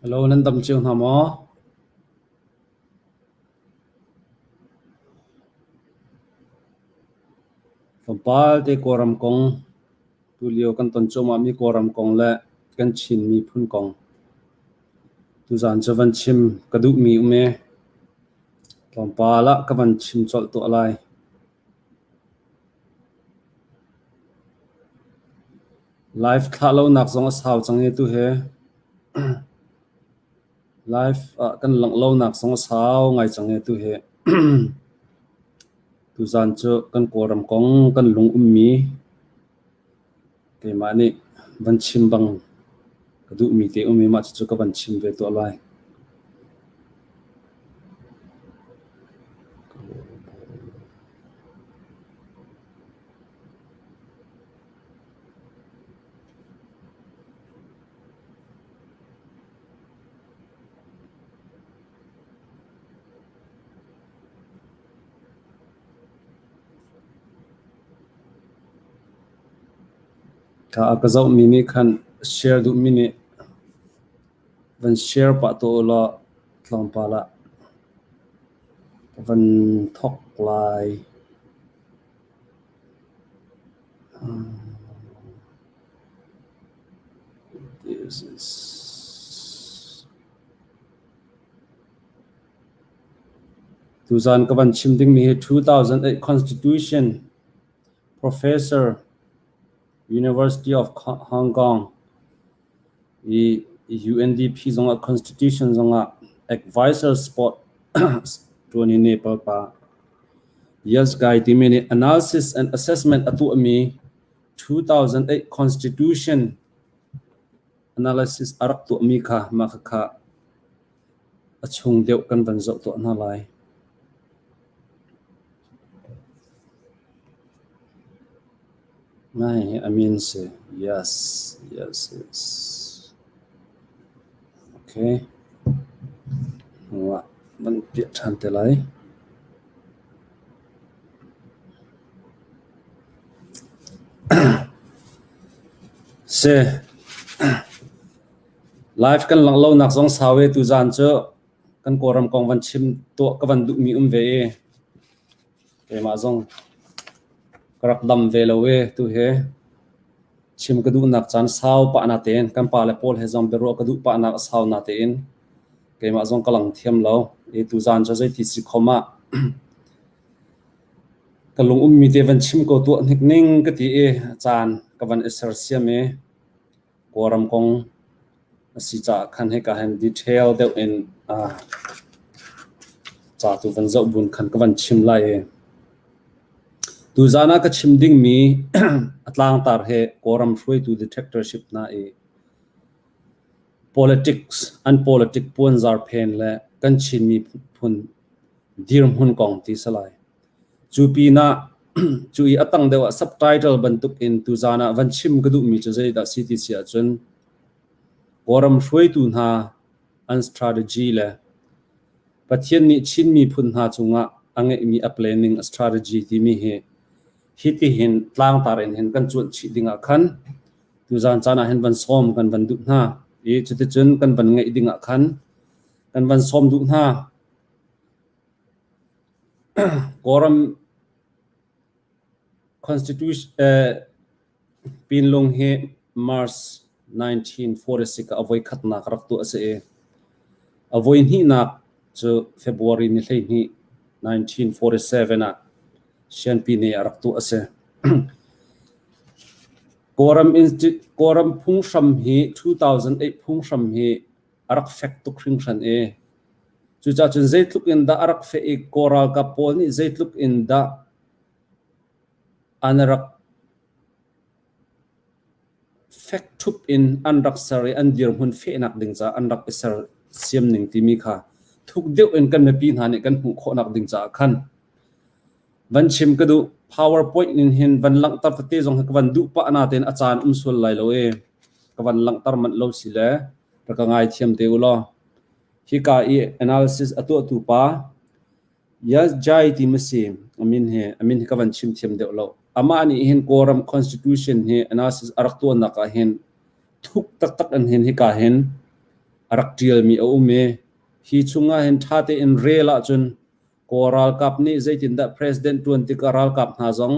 Hello, nan dam cio hna maw? Tlawmpal te Kawlram kong tulio kan ton cuahmahmi Kawlram kong le kan Chin miphun kong tuzaan cu van chim ka duhmi um ee. Tlawmpal ah ka van chim colh tuah lai. Live thlah lonak zong a sau cang i tuhi. Live ah kan langh lonak zong a sau ngai cang i tuhi. Tuzaan cu kan Kawlram kong kan lung ummi keimah nih van chim bang ka duhmi te um i mah cucu ka van chim ve tuah lai. Ka a ka zohmi nih khan share duhmi nih van share pah tuah u law tlawmpal ah ka van thawk lai. This is Tuzaan ka van chim dingmi hi 2008 Constitution Professor University of Hong Kong i UNDP zongah Constitution zongah advisor spot ṭuan i Nepal pa Yes Guy timi nih analysis and assessment a tuahmi 2008 Constitution analysis a rak tuahmi kha mah khakha a chung deuh kan van zoh tuah hna lai. Nai a min si. Yes, yes, yes. Okay. Wa van piah ṭhan te lai. Si. Live kan langh lonak zong sau i tuzaan cu kan Kawlram kong van chim tuah ka van duhmi um ve i keimah zong ka rak dam ve lo i tuhi chim ka duhnak caan sau pah natein kan pale pawl he zong biaruah ka duh pahnak a sau natein keimah zong ka lang thiam lo i tuzaan cu zeiti si khom ah ka lung ummi te van chim ko tuah hnik ning ka ti i caan ka van i sersiam i Kawlram kong a si caah khan hika hin detail deuh in ca tu van zoh buin khan ka van chim lai i tuzaan ah ka chim dingmi a tlangtar hi Kawlram hruaitu dictatorship hna i politics an politic puanzar phen le kan Chin miphun dirhmun kong ti si lai. Cu pinah cu i a tang deuh ah subtitle bantuk in tuzaan ah van chim ka duhmi cu zeidah si ti si ahcun Kawlram hruaitu hna an strategy le Pathian nih Chin miphun hna cungah a ngeihmi a planning a strategy timi hi hitihin tlangtar in hin kan cuanh chih ding ah khan tuzaan caan ah hin van sawm kan van duh hna i cuticun kan van ngeih ding ah khan kan van sawm duh hna. Kawlram Pinlung hi March 1946 ah a voikhatnak rak tuah a si i a voihnihnak cu February ni 12, 1947 ah Sianpine ah rak tuah a si. Kawlram phunghram hi 2008 phunghram hi a rak fek tuk hringhran i cucaah cun zeitluk in dah a rak feh i Kawl ralkap pawl nih zeitluk in dah an rak fek ṭhup in an rak ser i an dirhmun fehnak ding caah an rak i sersiam ning timi kha thuk deuh in kan mipi hna nih kan hmuh khawhnak ding caah khan van chim ka duh. PowerPoint in hin van langhter tete zong hi ka van duh pah natein a caan um sual lai lo i ka van langhter manh lo si le rak ka ngaithiam te u law. Hika i analysis a tuahtu pa Yas Jai ti ma si a min hi a min hi ka van chim thiam deuh lo. Amah nih hin Kawlram Constitution hi analysis a rak tuahnak ah hin thuk taktak in hin hika hin a rak ṭialmi a um i hi chungah hin ṭha tein rel ahcun Kawl ralkap nih zeitindah president ṭuan tikah ralkap hna zong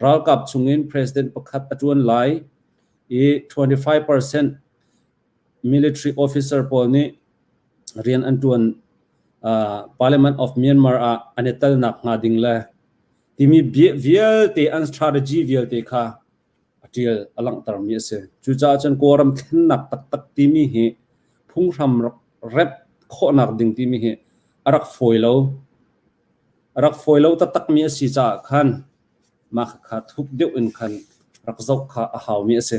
ralkap chungin president pakhat a ṭuan lai i 25% military officer pawl nih rian an ṭuan Parliament of Myanmar ah an i telnak hnga ding le timi vialte an strategy vialte kha a ṭial a langhtermi a si. Cucaah cun Kawlram thlennak taktak timi hi phunghram remh khawhnak ding timi hi a rak fawi lo. A rak fawi lo taktakmi a si caah khan mah kha thuk deuh in khan rak zoh kha a haumi a si.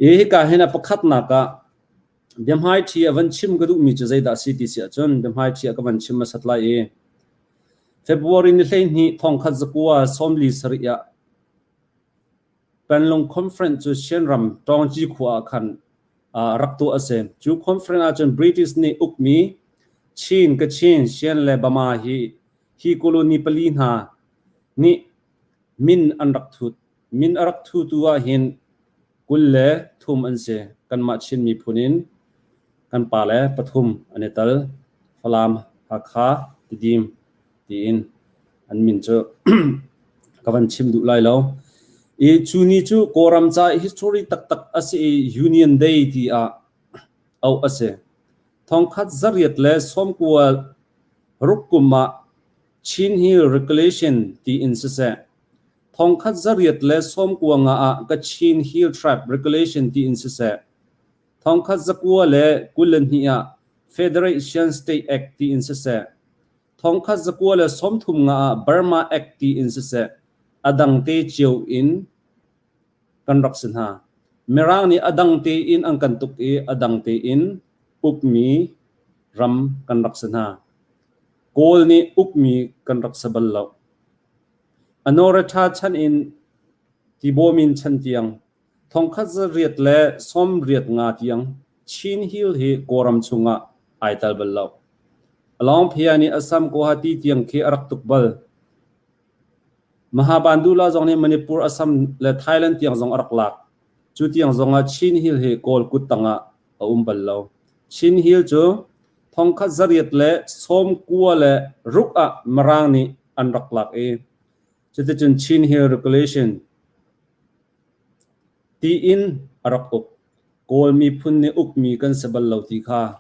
I hika hin a pakhatnak ah biahmaiṭhi a van chim ka duhmi cu zeidah a si ti si ahcun biahmaiṭhi ah ka van chim hmasat lai i February ni 12 thongkhat zakua 47 ah Panlong Conference cu Shan-ram Tawngci khua ah khan rak tuah a si. Cu conference ahcun British nih ukmi Chin, Kachin, Shan le Bama hi hi colony pali hna nih min an rak thut. Min a rak thutu ahhin 23 an si. Kanmah Chin miphun in kan pale pathum an i tel. Falam, Hakha, Tidim tiin an min cu ka van chim duh lai lo. I cu ni cu Kawlram ca i history taktak a si i Union Day ti ah auh a si. Thongkhat zariat le sawmkua ruk kum ah Chin Hill Regulation tiin siseh, thongkhat zariat le sawmkua nga ah Kachin Hill Tribe Regulation tiin siseh, thongkhat zakua le 22 ah Federation State Act tiin siseh, thongkhat 935 ah Burma Act tiin siseh, a dangte cio in kan rak si hna. Mirang nih a dang tein an kan tuk i a dang tein ukmi ram kan rak si hna. Kawl nih ukmi kan rak si bal lo. Anoratha chan in Tibawmin chan tiang thongkhat zariat le 85 tiang Chin Hill hi Kawlram chungah ai tel bal lo. Alawngphia nih Assam Guwahati tiang khi a rak tuk bal. Mahabandula zong nih Manipur, Assam le Thailand tiang zong a rak lak. Cu tiang zongah Chin Hill hi Kawl kut tangah a um bal lo. Chin Hill cu thongkhat zariat le 96 ah Mirang nih an rak lak i cuticun Chin Hill Regulation tiin a rak uk. Kawl miphun nih ukmi kan si bal lo ti kha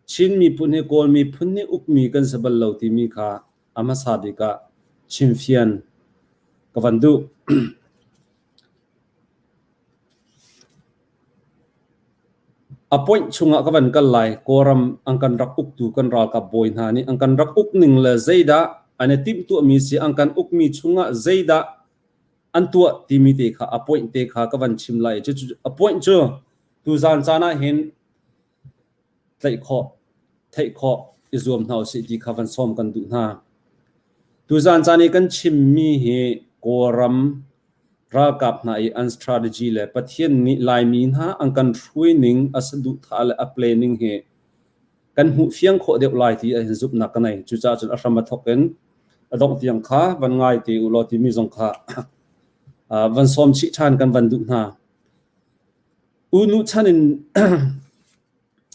Chin miphun hi Kawl miphun nih ukmi kan si bal lo timi kha a hmasa bik ah chimfian ka van duh. A point chungah ka van kal lai. Kawlram an kan rak uktu kan ralkap bawi hna nih an kan rak uk ning le zeidah an i timhtuahmi si an kan ukmi chungah zeidah an tuah timi te kha a point te kha ka van chim lai. Cucu a point cu tuzaan caan ah hin tlaih khawh, theih khawh i zuam hna usih ti kha van sawm kan duh hna. Tuzaan caan i kan chimmi hi Kawlram ralkap hna i an strategy le Pathian nih Laimi hna an kan hruai ning a saduhthah le a planning hi kan hmuh fiang khawh deuh lai ti ahhin zumhnak ka nei. Cucaah cun a hram a thawk in a dongh tiang kha van ngai te u law timi zong kha van sawm chih ṭhan kan van duh hna. Unu chan in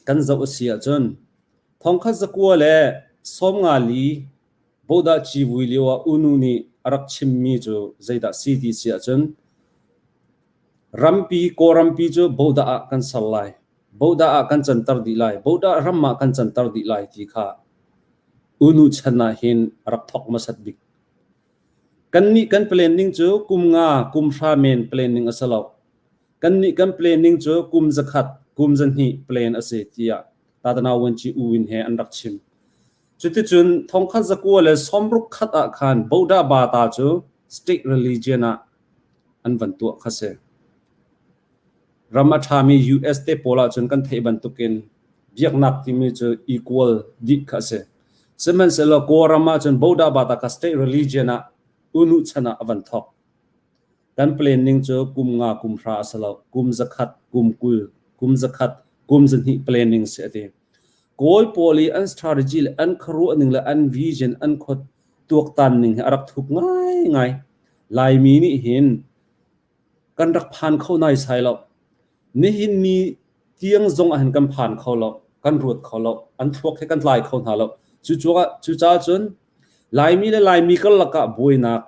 kan zoh a si ahcun thongkhat zakua le 54 Bodah civui lio ah Unu nih a rak chimmi cu zeidah si ti si ahcun rampi Kawlrampi cu Bodah ah kan ser lai. Bodah ah kan canter dih lai. Bodah ram ah kan canter dih lai ti kha Unu chan ah hin a rak thawk hmasat bik. Kannih kan planning cu kum nga, kum hra men planning a si lo. Kannih kan planning cu kum zakhat, kum zahnih plan a si tiah Tatana Wanci U Win he an rak chim. Cuticun thongkhat zakua le sawmruk khat ah khan Boda Bata cu state religion ah an van tuah kha si. Ram a ṭhami US te pawl ahcun kan theih bantukin biaknak timi cu equal dih kha a si. Sihmanhsehlaw Kawlram ahcun Boda Bata kha state religion ah unu chan ah a van thawk. Kan planning cu kum nga kum hra a si lo. Kum zakhat, kum 20, kum zakhat, kum zahnih planning si a ti. Kawl pawl i an strategy le an khuaruah ning le an vision an khua tuaktan ning hi a rak thuk ngaingai. Laimi nih hin kan rak phan kho naisai lo. Nihin ni tiang zong ah hin kan phan kho lo, kan ruat kho lo, an thluak he kan tlai kho hna lo. Cucaah cun Laimi le Laimi karlak ah buainak,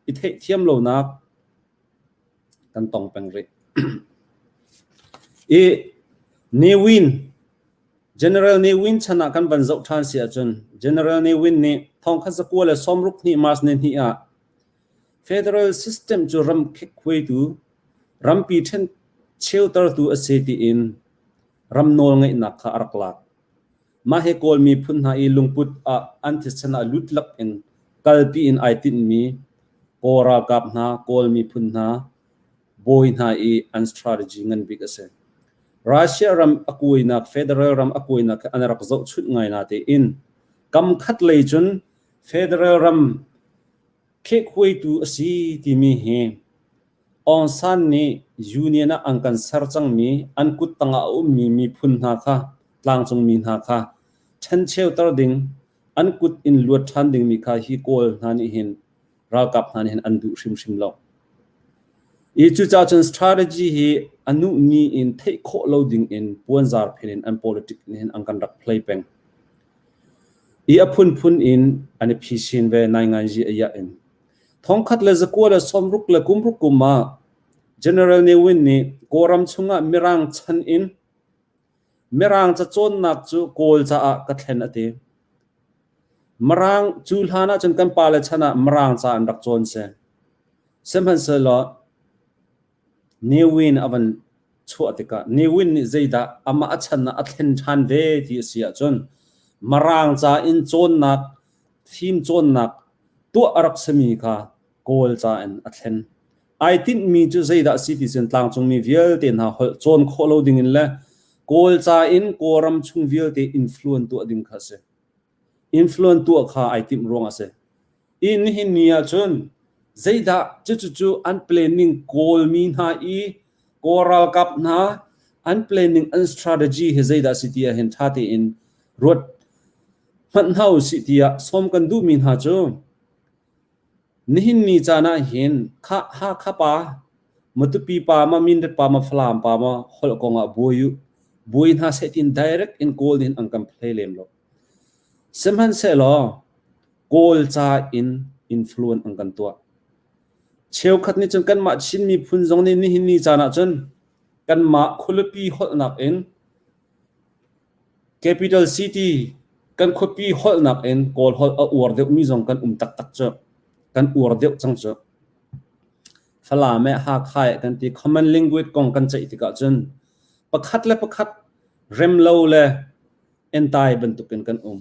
i theihthiam lonak kan tong peng rih. I Ne Win, General Ne Win chan ah kan van zoh ṭhan si ahcun General Ne Win nih thongkhat zakua le sawmruk hnih March ni hnih ah Federal system cu ram khekkhuaitu, rampi ṭhen cheutertu a si tiin ram nawlngeihnak kha a rak lak. Mah hi Kawl miphun hna i lungput ah an thisen ah lut lak in kalpi in ai tinhmi Kawl ralkap hna, Kawl miphun hna, bawi hna i an strategy ngan bik a si. Russia ram a kuainak, federal ram a kuainak kha an rak zohchunh ngai natein kam khat lei cun federal ram Khekhuaitu a si timi hi Aung San nih Union ah an kan ser cangmi an kut tangah a ummi miphun hna kha tlangcungmi hna kha ṭhencheuter ding an kut in luat ṭhan dingmi kha hi Kawl hna nih hin ralkap hna nih hin an duh hrimhrim lo. I cucaah cun strategy hi a nuhni in theih khawh lo ding in puanzar phen in an politic nih hin an kan rak play peng. I a phunphun in an i phisin ve nainganzi a iah in. Thongkhat le zakua le sawmruk le kumruk kum ah General Ne Win nih Kawlram chungah Mirang chan in Mirang cacawnnak cu Kawl caah ka thlen a ti. Mirang cu hlan ahcun kan pale chan ah Mirang ca an rak cawn si. Sihmanhsehlaw Ne Win a van chuah tikah Ne Win nih zeidah amah a chan ah a thlen ṭhan ve ti a si ahcun Mirang ca in cawnnak, fim cawnnak tuah a rak simi kha Kawl ca in a thlen. Ai tinhmi cu zeidah a si ti cun tlangcungmi vialte hna holh cawn khawh lo dingin le Kawl ca in Kawlram chung vialte influence tuah ding kha a si. Influence tuah kha ai timh ruang a si. I nihin ni ahcun zeidah cucucu an planning Kawlmi hna i Kawl ralkap hna an planning an strategy hi zeidah a si ti ahhin ṭha tein ruat hmanh hna usih tiah sawm kan duhmi hna cu nihin ni caan ahhin khah Hakha pa Matupi pa ma Mindat pa ma Falam pa ma holh kong ah buai u buai hna seh tiin direct in Kawl nih an kan play lem lo. Sihmanhsehlaw Kawl ca in influence an kan tuah. Cheukhat nih cun kanmah Chin miphun zong nih nihin ni caan ahcun kanmah khualipi holhnak in capital city kan khuapi holhnak in Kawl holh a uar deuhmi zong kan um taktak cu. Kan uar deuh cang cu. Falam eh Hakha eh kan ti common language kong kan ceih tikah cun pakhat le pakhat rem lo le entai bantukin kan um.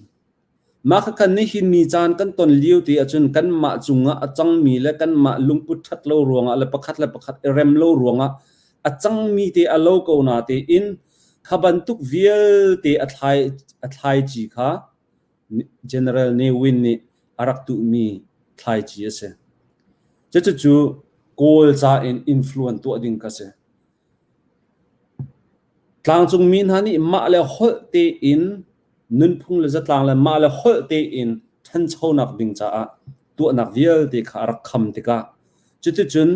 Mah khakha nihin ni caan kan ton lio te ahcun kanmah cungah a cangmi le kanmah lungput ṭhat lo ruangah le pakhat le pakhat i rem lo ruangah a cangmi te a lo ko na tein kha bantuk vialte a thlai a thlaici kha General Ne Win nih a rak tuhmi thlaici a si. Cucucu Kawl ca in influence tuah ding kha si. Tlangcungmi hna nih mah le holh tein nunphung le zatlang le mah le holh tein ṭhanchonak ding caah tuahnak vialte kha a rak kham tikah cuticun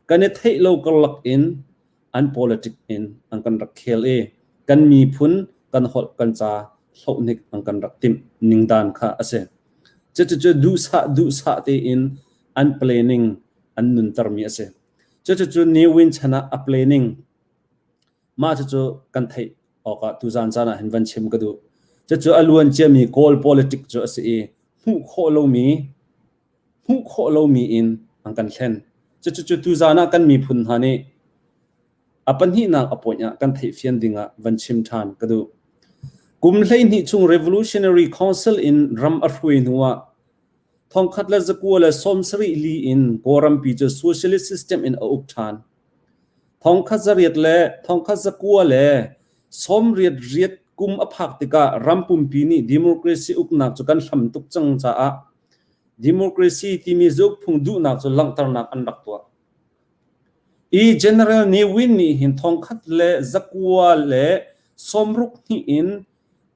kan i theih lo karlak in an politic in an kan rak khel i kan miphun kan holh kan ca hlohnik an kan rak timh ningdan kha a si. Cucucu duhsah duhsah tein an planning an nuntermi a si. Cucucu Ne Win chan ah a planning mah cucu kan theih awkah tuzan caan ah hin van chim ka duh. Cucu a luan ciami Kawl politic cu a si i hmuh khawh lomi hmuh khawh lomi in an kan thlen. Cucu tuzan ah kan miphun hna nih a pahnihnak a point ah kan theihfian ding ah van chim ṭhan ka duh. Kum 12 chung Revolutionary Council in ram a hruai hnu ah thongkhat le zakua le 74 li in Kawlrampi cu socialist system in a uk ṭhan. Thongkhat zariat le thongkhat zakua le 88 kum a phak tikah ram pumpi nih democracy uknak cu kan hlam tuk cang caah democracy timi zaukphung duhnak cu langhternak an rak tuah. I General Ne Win nih hin thongkhat le zakua le 62 in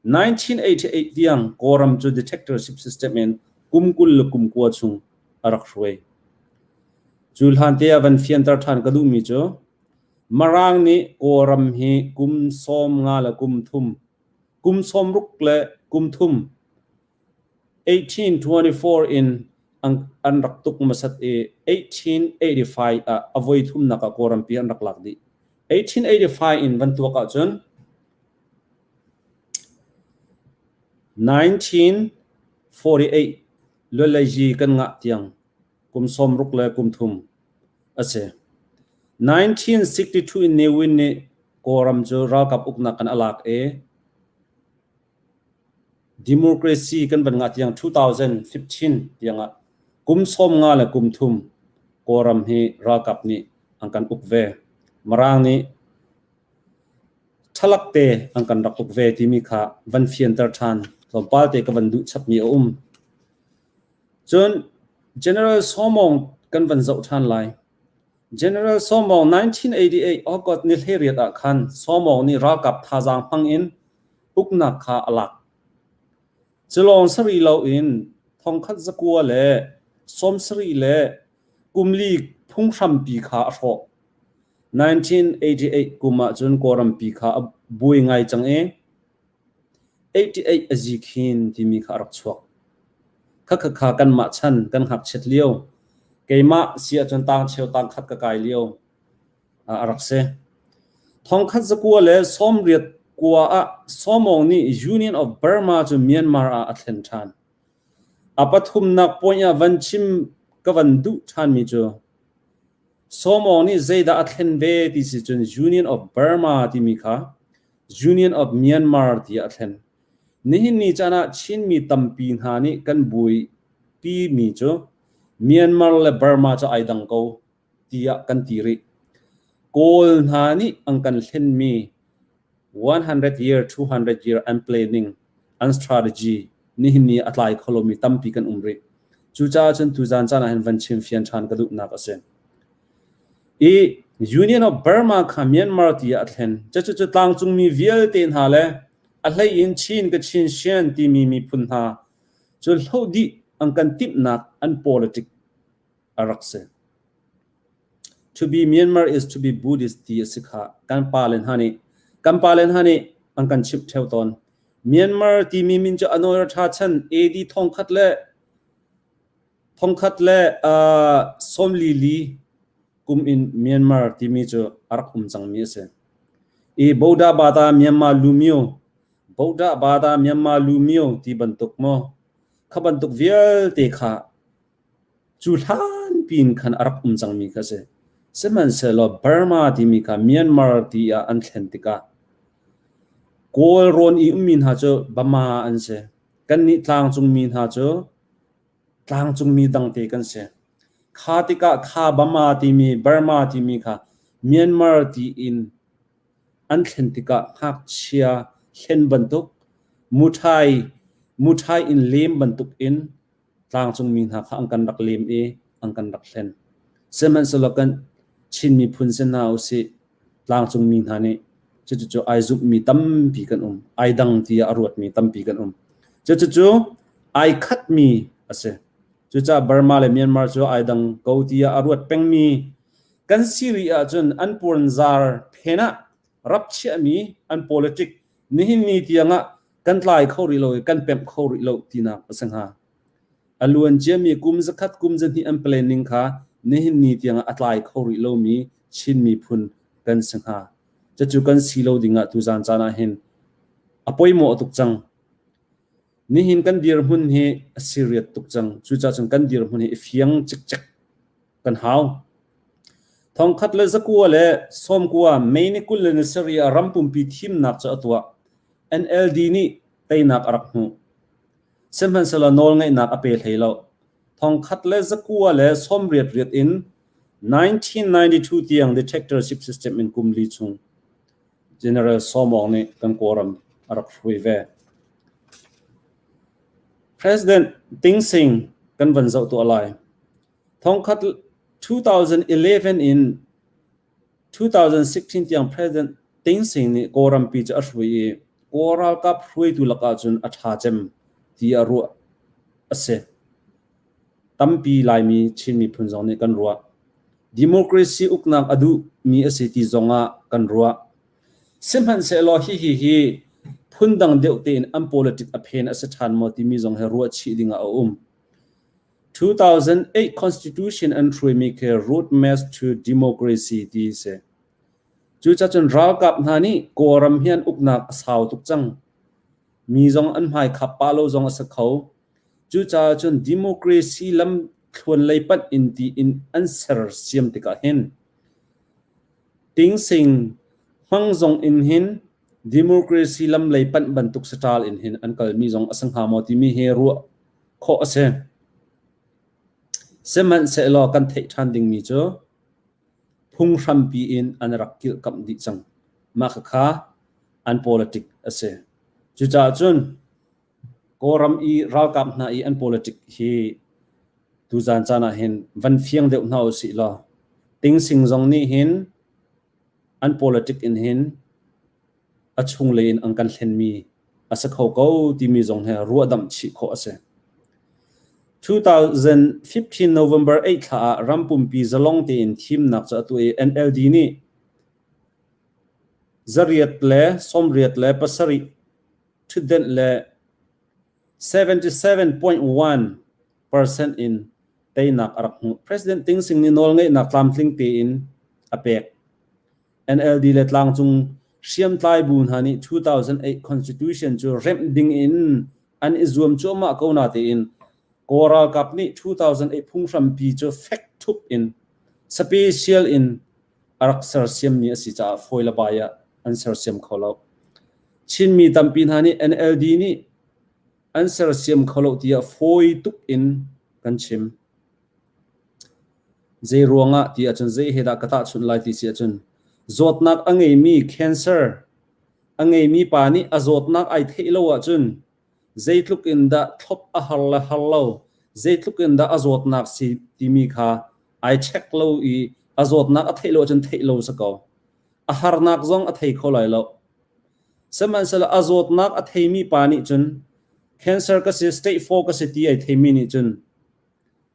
1988 tiang Kawlram cu dictatorship system in kum 29 chung a rak hruai. Cu hlan te ah van fianter ṭhan ka duhmi cu Mirang nih Kawlram hi kum 15 le kum thum, kum 60 le kum thum 1824 in an rak tuk hmasat i 1885 ah a voi thumnak ah Kawlrampi an rak lak dih. 1885 in van tuak ahcun 1948 luatleizi kan ngah tiang kum 60 le kum thum a si. 1962 in Ne Win nih Kawlram cu ralkap uknak kan a lak i Democracy kan van ngah tiang 2015 tiangah kum 50 le kum thum Kawlram hi ralkap nih an kan uk ve. Mirang nih ṭhalak te an kan rak uk ve timi kha van fianter ṭhan tlawmpal te ka van duh chapmi a um. Cun General Saw Maung kan van zoh ṭhan lai. General Saw Maung 1988 August ni 18 ah khan Saw Maung nih ralkap thazaang hmang in uknak kha a lak. Culawng sari loin thongkhat zakua le sawmsarih le kumli phunghrampi kha a hrawh. 1988 kum ahcun Kawlrampi kha a buai ngai cang i 88 a zikhin timi kha a rak chuak. Khakha kanmah chan kan ngakchiat lio, keimah si ahcun tangcheu tangkhat ka kai lio a rak si. Thongkhat zakua le 80 kua ah Saw Maung nih Union of Burma cu Myanmar ah a thlen ṭhan. A pathumnak point ah van chim ka van duh ṭhanmi cu Saw Maung nih zeidah a thlen ve ti si cun Union of Burma timi kha Union of Myanmar tiah a thlen. Nihin ni caan ah Chinmi tampi hna nih kan buaipimi cu Myanmar le Burma cu ai dang ko tiah kan ti rih. Kawl hna nih an kan hlenmi 100 year, 200 year an planning, an strategy nihin ni a tlai kho lomi tampi kan um rih. Cucaah cun tuzan caan ah hin van chim fian ṭhan ka duhnak a si. I Union of Burma kha Myanmar tiah a thlen. Cucu tlangcungmi vialte hna le a hlei in Chin, Kachin, Shan timi miphun hna cu hloh dih an kan timhnak an politic a rak si. To be Myanmar is to be Buddhist ti a si kha kan pale hna nih kan pale hna nih an kan chimh ṭheo tawn. Myanmar timi min cu a nawi ṭha chan AD 1044 kum in Myanmar timi cu a rak um cangmi a si. I Boda Bada Myanmar Lumio, Boda Bada Myanmar Lumio ti bantuk maw kha bantuk vialte kha cu hlan piin khan a rak um cangmi kha a si. Sihmanhsehlaw Burma timi kha Myanmar ti ah an thlen tikah Kawl rawn i ummi hna cu Bama an si. Kannih tlangcungmi hna cu tlangcungmi dangte kan si. Kha tikah kha Bama timi Burma timi kha Myanmar tiin an thlen tikah ngakchia hlen bantuk, muṭhai muṭhai in lem bantuk in tlangcungmi hna kha an kan rak lem i an kan rak hlen. Sihmanhsehlaw kan Chin miphun si hna usih, tlangcungmi hna nih cucucu ai zumhmi tampi kan um, ai dang tiah a ruatmi tampi kan um. Cucucu ai khatmi a si. Cucaah Burma le Myanmar cu ai dang ko tiah a ruat pengmi kan si rih ahcun an puanzar phen ah rap chiahmi an politic nihin ni tiangah kan tlai kho rih lo i kan pemh kho rih lo tinak a si hnga. A luan ciami kum zakhat kum zahnih an planning kha nihin ni tiangah a tlai kho rih lomi Chin miphun kan si hnga. Cucu kan si lo dingah tuzan caan ah hin a poimawh tuk cang. Nihin kan dirhmun hi a serious tuk cang. Cucaah cun kan dirhmun hi i fiang cikcek kan hau. Thongkhat le zakua le sawmkua May ni 27 ah ram pumpi thimnak cu a tuah. NLD nih teinak a rak hmuh. Sihmanhsehlaw nawlngeihnak a pe hlei lo. Thongkhat le zakua le 88 riat in 1992 tiang dictatorship system in kum li chung General Saw Maung nih kan Kawlram a rak hruai ve. President Ting Sing kan van zoh tuah lai. Thongkhat 2011 in 2016 tiang President Ting Sing nih Kawlrampi cu a hruai i Kawl ralkap hruaitu lakah cun a ṭha cem tiah ruah a si. Tampi Laimi Chin miphun zong nih kan ruah. Democracy uknak a duhmi a si ti zongah kan ruah. Sihmanhsehlaw hihi hi phundang deuh tein an politic a phen a si ṭhan maw timi zong hi ruah chih ding ah a um. 2008 Constitution an hruaimi khi Roadmap to Democracy ti a si. Cucacun ralkap hna nih Kawlram hi an uknak a sau tuk cang. Mi zong an hmai khap pah lo zong a si kho. Cucaah cun democracy lam thluan lei panh in tiin an sersiam tikah hin tingsing hmang zong in hin democracy lam lei panh bantuk saṭal in hin an kalmi zong a si hnga maw timi hi ruah khawh a si. Sihmanhsehlaw kan theih ṭhan dingmi cu phunghrampi in an rak kilhkamh dih cang. Mah khakha an politic a si. Cucaah cun Kawlram i ralkap hna i an politic hi tuzan caan ah hin van fiang deuh hna usih law Tingsing zong nih hin an politic in hin a chunglei in an kan hlenmi a si kho ko timi zong hi ruahdamh chih khawh a si. 2015 November 8 thla ah ram pumpi zalong tein thimnak cu a tuah i NLD nih zariat le sawmriat le pasarih ṭhutdenh le 77.1% in teinak a rak hmuh. President Ting Sing nih nawlngeihnak tlamtling tein a pek. NLD le tlangcung hriamtlai bu hna nih 2008 Constitution cu remh ding in an i zuam cuahmah ko natein Kawl ralkap nih 2008 phunghrampi cu fek ṭhup in special in a rak sersiammi a si caah fawi le bai ah an sersiam kho lo. Chinmi tampi hna nih NLD nih an sersiam kho lo tiah fawi tuk in kan chim. Zei ruangah ti ahcun zei he dah ka tahchunh lai ti si ahcun zawtnak a ngeimi cancer a ngeimi pa nih a zawtnak ai theih lo ahcun zeitluk in dah thlop a har le har lo, zeitluk in dah a zawtnak si timi kha ai check lo i a zawtnak a theih lo ahcun theih lo si ko. A harnak zong a thei kho lai lo. Sihmanhsehlaw a zawtnak a theimi pa nih cun cancer ka si, stage 4 ka si ti ai theimi nih cun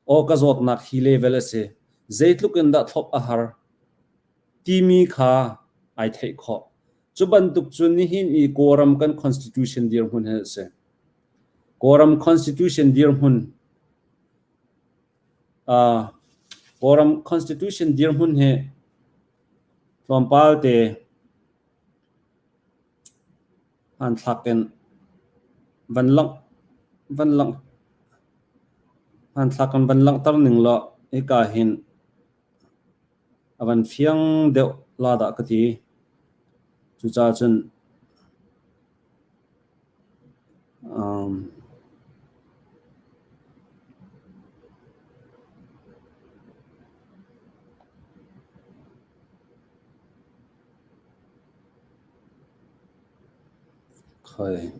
aw ka zawtnak hi level a si, zeitluk in dah thlop a har timi kha ai theih khawh. Cu bantuk cun nihin i Kawlram kan constitution dirhmun hi a si. Kawlram constitution dirhmun Kawlram constitution dirhmun hi tlawmpal te hmanthlak in van langh van langh hmanthlak in van langhter ning law hika hin a van fiang deuh la dah ka ti. Cucaah cun Khoi.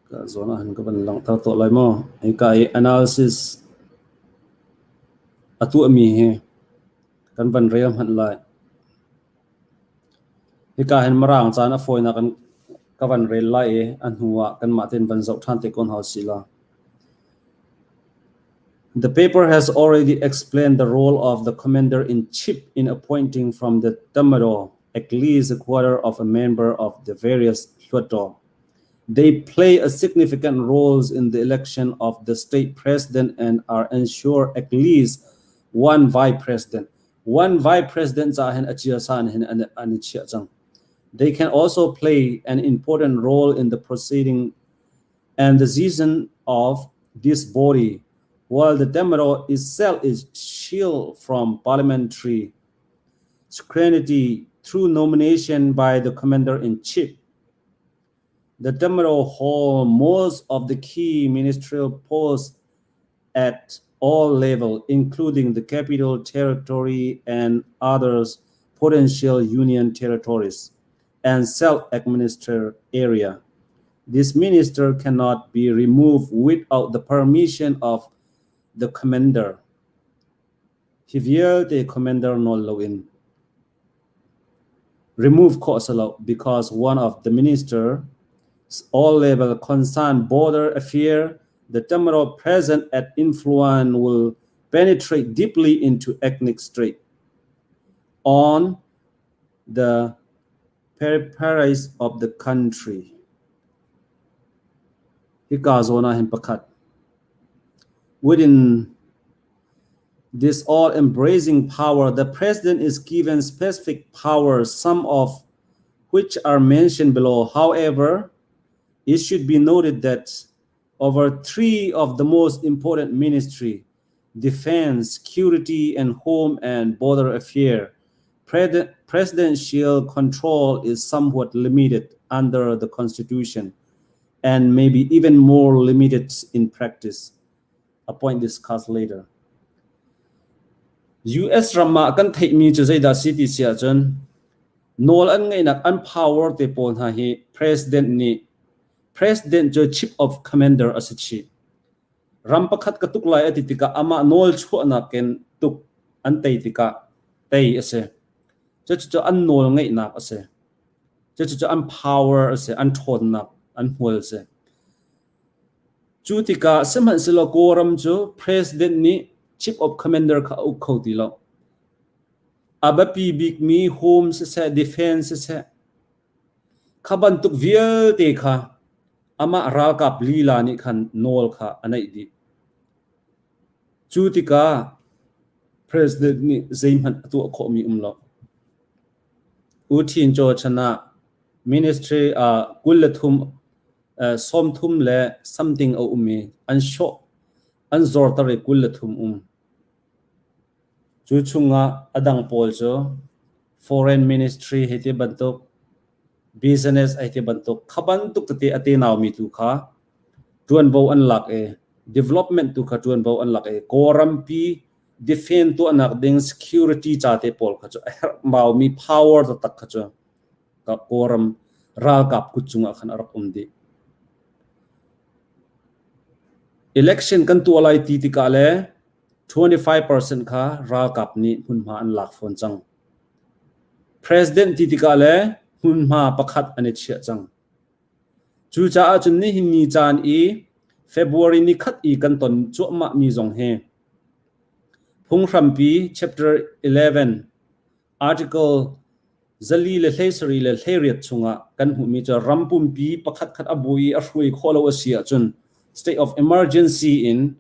Ka zawn ah hin ka van langhter tuah lai maw? Hika i analysis a tuahmi hi kan van rel hmanh lai. Hika hin Mirang caan a fawinak in ka van rel lai i a hnu ah kanmah tein van zoh ṭhan te ko hna usih law. The paper has already explained the role of the commander-in-chief in appointing from the Tatmadaw at least a quarter of a member of the various Hluttaw. They play a significant role in the election of the state president and are ensure at least one vice president. One vice president ca hin a ciasan hin an i chiah cang. They can also play an important role in the proceeding and decision of this body, while the Tatmadaw itself is shielded from parliamentary scrutiny through nomination by the commander-in-chief. The Tatmadaw hold most of the key ministerial posts at all levels, including the capital territory and others potential union territories and self-administered area. This minister cannot be removed without the permission of the commander. Hi vialte commander nawl loin remove khawh a si lo because one of the minister. All level concern border affair, the Tatmadaw presence and influence will penetrate deeply into ethnic state on the peripheries of the country. Hika zawn ah hin pakhat. Within this all-embracing power, the president is given specific powers, some of which are mentioned below. However, it should be noted that over three of the most important ministry, defense, security, and home and border affairs, presidential control is somewhat limited under the constitution and maybe even more limited in practice. A point discussed later. US ram ah kan theihmi cu zeidah si ti si ahcun nawl an ngeihnak an power te pawl hna hi president nih president cu chief of commander a si chih. Ram pakhat ka tuk lai a ti tikah amah nawl chuahnak in tuk an tei tikah tei a si. Cucu an nawl ngeihnak a si. Cucu an power a si, an ṭhawnnak, an hmual a si. Cu tikah sihmanhsehlaw Kawlram cu President nih Chief of Commander kha a uk kho ti lo. A biapi bikmi home siseh, defense siseh, kha bantuk vialte kha amah ralkap lila nih khan nawl kha a neih dih. Cu tikah President nih zeihmanh a tuah khawhmi um lo. U Htin Kyaw chan ah ministry ah 23 30 le something a um i an hrawh an zorter i 23 um. Cu chungah a dang pawl cu foreign ministry hei ti bantuk business hei ti bantuk kha bantuk tete a tenau mi tu kha ṭuanvo an lak i development tu kha ṭuanvo an lak i Kawlrampi defend tuahnak ding security ca te pawl kha cu a herhbaumi power taktak kha cu Kawlram ralkap kut cungah khan a rak um dih. Election kan tuah lai ti tikah le 25% kha ralkap nih hmunhma an lak fawn cang. President ti tikah le hmunhma pakhat an i chiah cang. Cucaah cun nihin ni caan i February ni khat i kan ton cuahmah mi zong hi phunghrampi chapter 11 article 4 le 17 le 18 chungah kan hmuhmi cu ram pumpi pakhatkhat a bu i a hruai khawh lo a si ahcun state of emergency in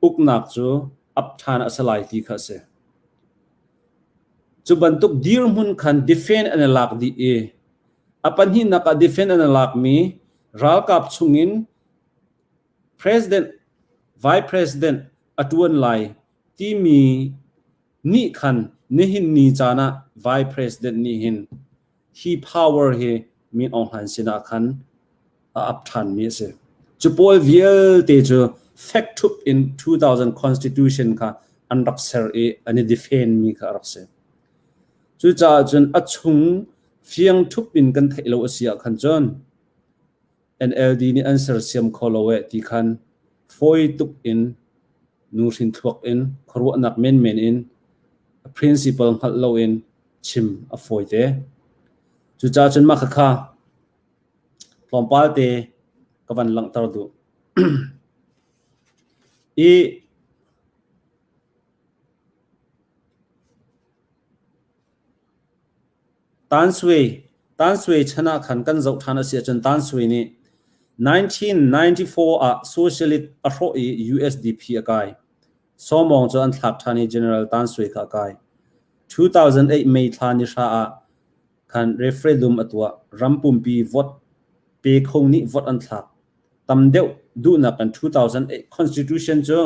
uknak cu ap ṭhan a si lai ti kha a si. Cu bantuk dirhmun khan defend an i lak dih i a pahnihnak ah defend an i lakmi ralkap chungin president, vice president a ṭuan lai timi nih khan nihin ni caan ah vice president nih hin hi power hi Min Aung Hlaing sinah khan a ap ṭhanmi a si. Cu pawl vialte cu fek ṭhup in 2000 constitution kha an rak ser i an i defend mi kha a rak si. Cucaah cun a chung fiang ṭhup in kan theih lo a si ah khan cun NLD nih an sersiam kho lo eh ti khan fawi tuk in nuhrin thluak in khuaruahnak menmen in a principle hngalh loin chim a fawi te. Cucaah cun mah khakha tlawmpal te ka van langhter duh. I Tan Sui Tan Sui chan ah khan kan zoh ṭhan a si ahcun Tan Sui nih 1994 ah socialist a hrawh i USDP a kai. Sawmawng cu an thlak ṭhan i General Tan Sui kha a kai. 2008 May thla ni hra ah khan referendum a tuah. Ram pumpi vote pe kho nih vote an thlak. Tam deuh duhnak kan 2008 Constitution cu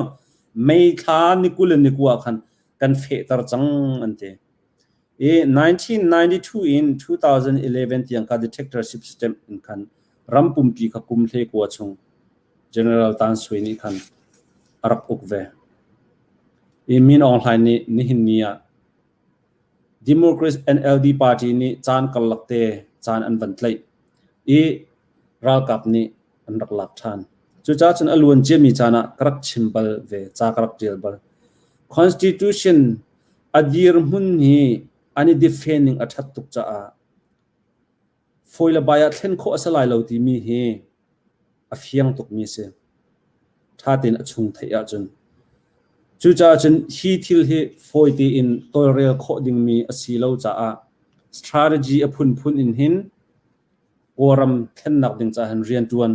May thla ni 20 le ni kua ah khan kan fehter cang an ti. I 1992 in 2011 tiang kha dictatorship system in khan ram pumpi kha kum hle kua chung General Tan Sui nih khan a rak uk ve. I Min Aung Hlaing nih nihin ni ah Democracy NLD party nih caan karlak te caan an van tlaih i ralkap nih an rak lak ṭhan. Cucaah cun a luan ciami caan ah ka rak chim bal ve, ca ka rak ṭial bal. Constitution a dirhmun hi an i defend ning a ṭhat tuk caah. Fawi le bai ah thlen khawh a si lai lo timi hi a fiang tukmi a si. Ṭha tein a chung theih ahcun. Cucaah cun hi thil hi fawi tein tawlrel khawh dingmi a si lo caah strategy a phunphun in hin Kawlram thlennak ding caah hin rianṭuan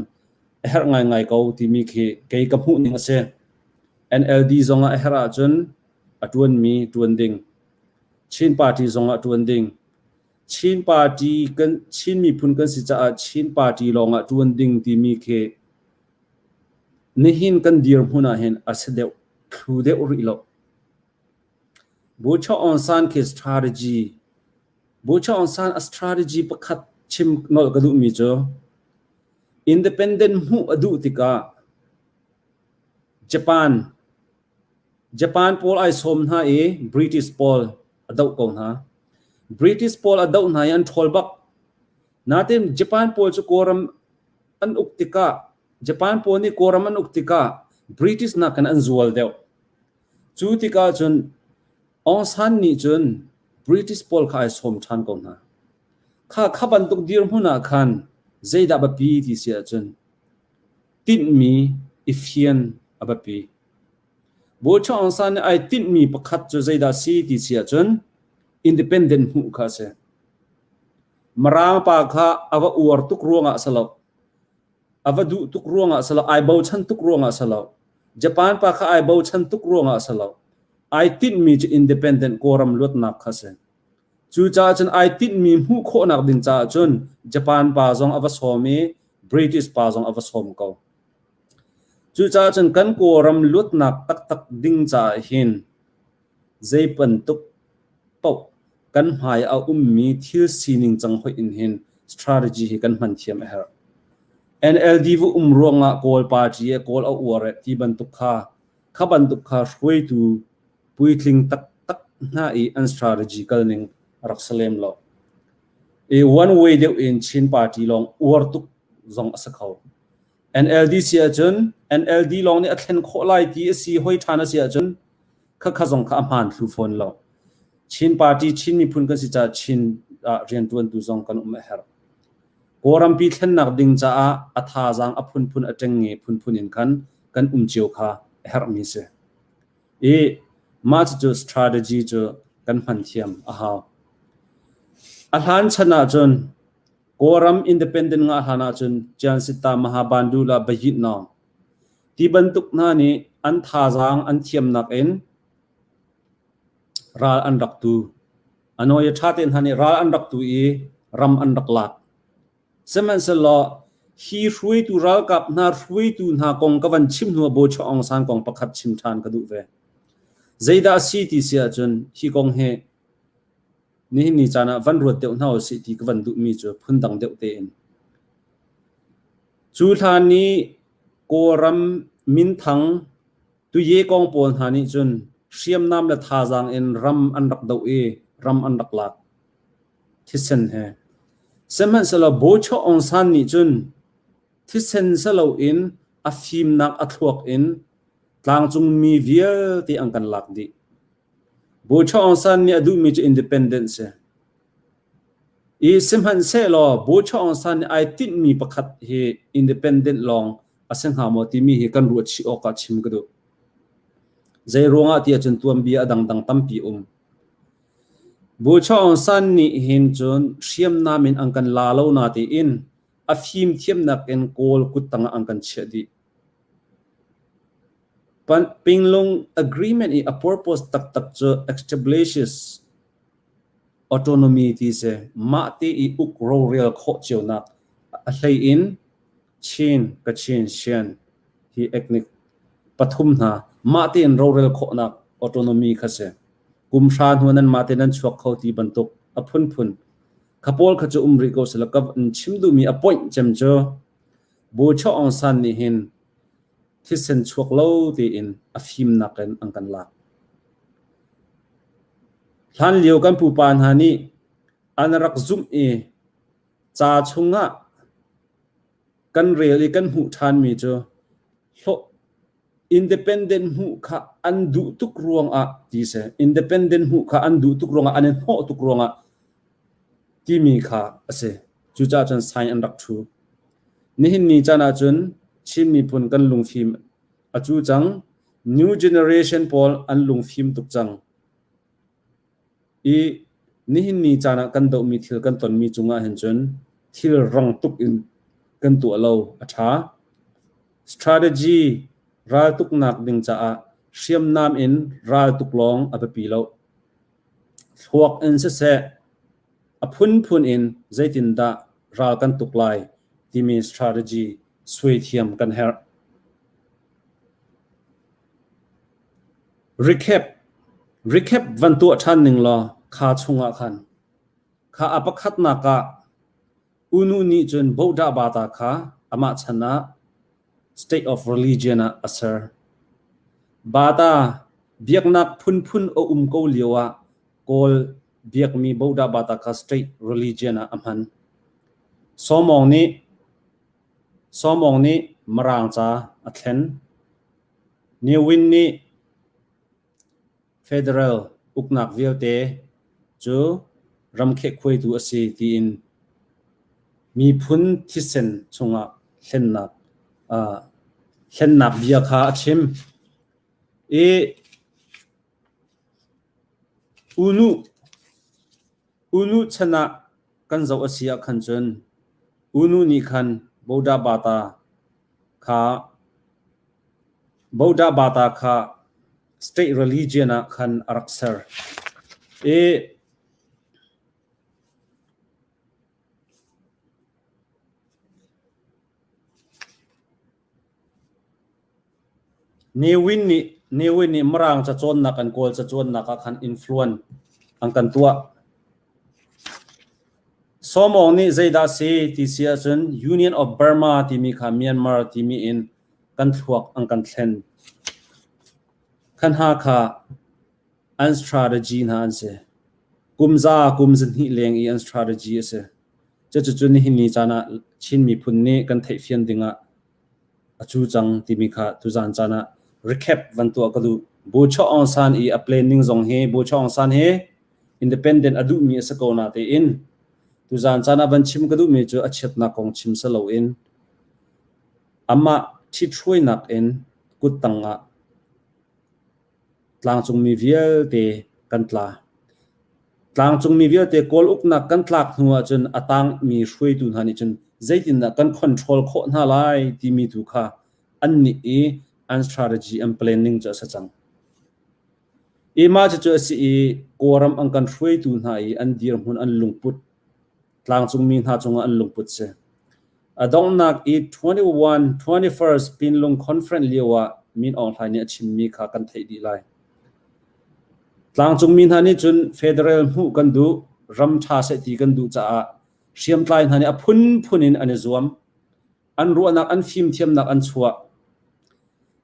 a herh ngaingai ko timi khi kei ka hmuh ning a si. NLD zongah a herh ahcun a ṭuanmi ṭuan ding. Chin Party zongah ṭuan ding. Chin Party kan Chin miphun kan si caah Chin Party lawngah ṭuan ding timi khi nihin kan dirhmun ah hin a si deuh thlu deuh rih lo. Bucha Aung San khi strategy Bucha Aung San a strategy pakhat chim nolh ka duhmi cu independent hmuh a duh tikah Japan Japan pawl ai sawm hna i British pawl a doh ko hna. British pawl a doh hna i an ṭhawl bak. Nain Japan pawl cu Kawlram an uk tikah Japan pawl nih Kawlram an uk tikah British nakin an zual deuh. Cu tikah cun Aung San nih cun British pawl kha ai sawm ṭhan ko hna. Kha kha bantuk dirhmun ah khan zeidah biapi ti si ahcun tinhmi i fian a biapi. Bucha Aung San nih ai tinhmi pakhat cu zeidah si ti si ahcun independent hmuh kha a si. Mirang pa kha a va uar tuk ruangah a si lo. A va duh tuk ruangah a si lo. Ai bochan tuk ruangah a si lo. Japan pa kha ai bochan tuk ruangah a si lo. Ai tinhmi cu independent Kawlram luatnak kha a si. Cucaah cun ai tinhmi hmuh khawhnak ding caah cun Japan pa zong a va sawm i British pa zong a va sawm ko. Cucaah cun kan Kawlram luatnak taktak ding caah hin zei bantuk paoh kan hmai a ummi thil sining cang hoih in hin strategy hi kan hman thiam a herh. NLD va um ruangah Kawl party e Kawl a uar e ti bantuk kha kha bantuk kha hruaitu puitling taktak hna i an strategy kal ning a rak si lem lo. I one way deuh in Chin party lawng uar tuk zong a si kho. NLD si ahcun NLD lawng nih a thlen khawh lai ti a si hoi ṭhan a si ahcun khakha zong kha a hmaan thlu fawn lo. Chin party Chin miphun kan si caah Chin ah rianṭuantu zong kan um a herh. Kawlrampi thlennak ding caah a thazaang a phunphun a ṭengnge phunphun in khan kan um cio kha a herhmi si. I mah cucu strategy cu kan hman thiam a hau. A hlan chan ahcun Kawlram independent ngah hlan ahcun Ciansita Mahabandula Bayitnaung ti bantuk hna nih an thazaang an thiamnak in ral an rak tu. A nawi a ṭha te hna nih ral an rak tu i ram an rak lak. Sihmanhsehlaw hi hruaitu ralkap hna hruaitu hna kong ka van chim hnu ah Bawi Aung San kong pakhat chim ṭhan ka duh ve. Zeidah a si ti si ahcun hi kong hi nihin ni caan ah van ruat deuh hna usih ti ka van duhmi cu phundang deuh tein. Cu hlan i Kawlram minthang Tuye kong pawl hna nih cun hriamnam le thazaang in ram an rak doh i ram an rak lak. Thisen he. Sihmanhsehlaw Bocho Aung San nih cun thisen si loin a fimnak a thluak in tlangcungmi vialte an kan lak dih. Bocho Aung San nih a duhmi cu independence si. I sihmanhsehlaw Bocho Aung San nih ai tinhmi pakhat hi independent lawng a si hnga maw timi hi kan ruah chih awk ah chim ka duh. Zei ruangah ti ahcun tuanbia a dangdang tampi um. Bocho Aung San nih hin cun hriamnam in an kan la lo na tiin a fimthiamnak in Kawl kuttang ah an kan chiah dih. Pinglung Agreement i a purpose taktak cu establishes autonomy ti si. Mah te i uk rorel khawh cionak a hlei in Chin, Kachin, Shan hi ethnic pathum hna mah tein rorel khawhnak autonomy kha si. Kum hra hnu nan mah te nan chuak kho ti bantuk a phunphun kha pawl kha cu um rih ko sila ka chim duhmi a point cem cu Bu Chaw Aung San nih hin thisen chuak lo tein a fimnak in an kan lak. Hlan lio kan pupa hna nih an rak zumh i ca chungah kan rel i kan hmuh ṭhanmi cu hlawh independent hmuh kha an duh tuk ruangah ti si independent hmuh kha an duh tuk ruangah an i hnawh tuk ruangah timi kha a si. Cucaah cun sign an rak ṭhu. Nihin ni caan ahcun Chin miphun kan lungfim a cu cang. New generation pawl an lungfim tuk cang. I nihin ni caan ah kan dohmi thil kan tonmi cungah hin cun thil rang tuk in kan tuah lo a ṭha. Strategy raltuknak ding caah hriamnam in raltuk lawng a biapi lo. Thluak in siseh, a phunphun in zeitindah ral kan tuk lai timi strategy suai thiam kan herh. Recap Recap van tuah ṭhan ning law kha chungah khan kha a pakhatnak ah Unu nih cun Bodah Bata kha amah chan ah state of religion ah a ser. Bata biaknak phunphun a um ko lio ah Kawl biakmi Bodah Bata kha state religion ah a hman. Sawmawng nih Sawmawng nih Mirang ca a thlen. Ne Win nih federal uknak vialte cu ramkheh khuaitu a si tiin miphun thisen chungah hlennak uh, hlennak bia kha a chim. I unu unu chan ah kan zoh a si ah khan cun unu nih khan Boda Bata kha Boda Bata kha state religion ah khan a rak ser. I Ne Win nih Ne Win nih Mirang cacawnnak an Kawl cacawnnak ah khan influence an kan tuah. Sawmawng nih zeidah a si ti si ahcun Union of Burma timi kha Myanmar timi in kan thluak an kan thlen. Kha hna kha an strategy hna an si. Kum za kum zahnih leng i an strategy a si. Cucu nihin ni caan ah Chin miphun nih kan theihfian dingah a cu cang timi kha tuzan caan ah recap van tuah ka duh. Bu Chaw Aung San i a planning zong hi Bu Chaw Aung San hi independent a duhmi a si ko na tein tuzan caan ah van chim ka duhmi cu a chiatnak kong chim si loin amah ṭhithruainak in kuttang ah tlangcungmi vialte kan tla. Tlangcungmi vialte Kawl uknak kan tlak hnu ahcun a tangmi hruaitu hna nih cun zeitindah kan control khawh hna lai timi tu kha annih i an strategy an planning cu a si cang. I mah cucu a si i Kawlram an kan hruaitu hna i an dirhmun an lungput tlangcungmi hna cungah an lungput si. A donghnak i 21 21st Pinlung Conference lio ah Min Aung Hlaing nih a chimmi kha kan theih dih lai. Tlangcungmi hna nih cun federal hmuh kan duh, ram ṭha seh ti kan duh caah hriamtlai hna nih a phunphun in an i zuam. An ruahnak, an fimthiamnak an chuah.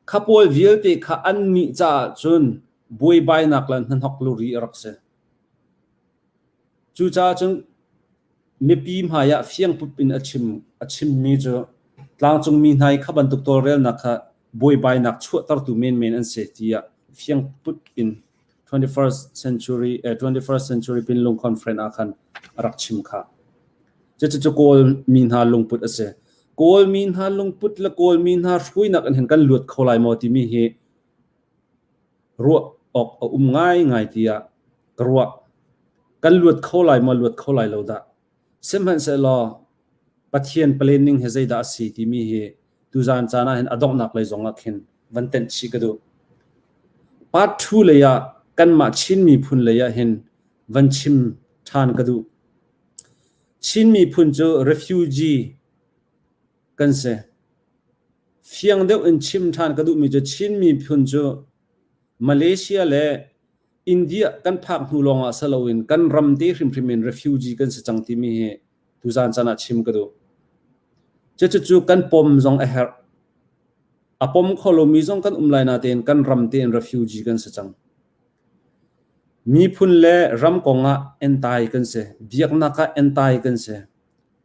Kha pawl vialte kha an nih caah cun buaibainak le hnahnok luri a rak si. Cucaah cun mipi hmai ah fiangpup in a chim a chimmi cu tlangcungmi hna i kha bantuk tawlrelnak kha buaibainak chuahtertu menmen an si tiah fiangput in 21st century eh, 21st century Pinlung Conference ah khan a rak chim kha. Cucu Kawl mi hna lungput a si. Kawl mi hna lungput le Kawl mi hna hruainak in hin kan luat kho lai maw timi hi ruah awk a um ngaingai tiah ka ruah. Kan luat kho lai maw luat kho lai lo dah. Sihmanhsehlaw Pathian planning hi zeidah a si timi hi tuzaan caan ah hin a donghnak lei zong ah khin van tenh chih ka duh. Part 2 lei ah kanmah Chin miphun lei ah hin van chim ṭhan ka duh. Chin miphun cu refugee kan si. Fiang deuh in chim ṭhan ka duhmi cu Chin miphun cu Malaysia le India kan phak hnu lawngah si loin kan ram te hrimhrim in refugee kan si cang timi hi tuzaan caan ah chim ka duh. Cucu kan pom zong a herh. A pom kho lomi zong kan um lai natein kan ram tein refugee kan si cang. Miphun le ram kongah entai kan si. Biaknak ah entai kan si.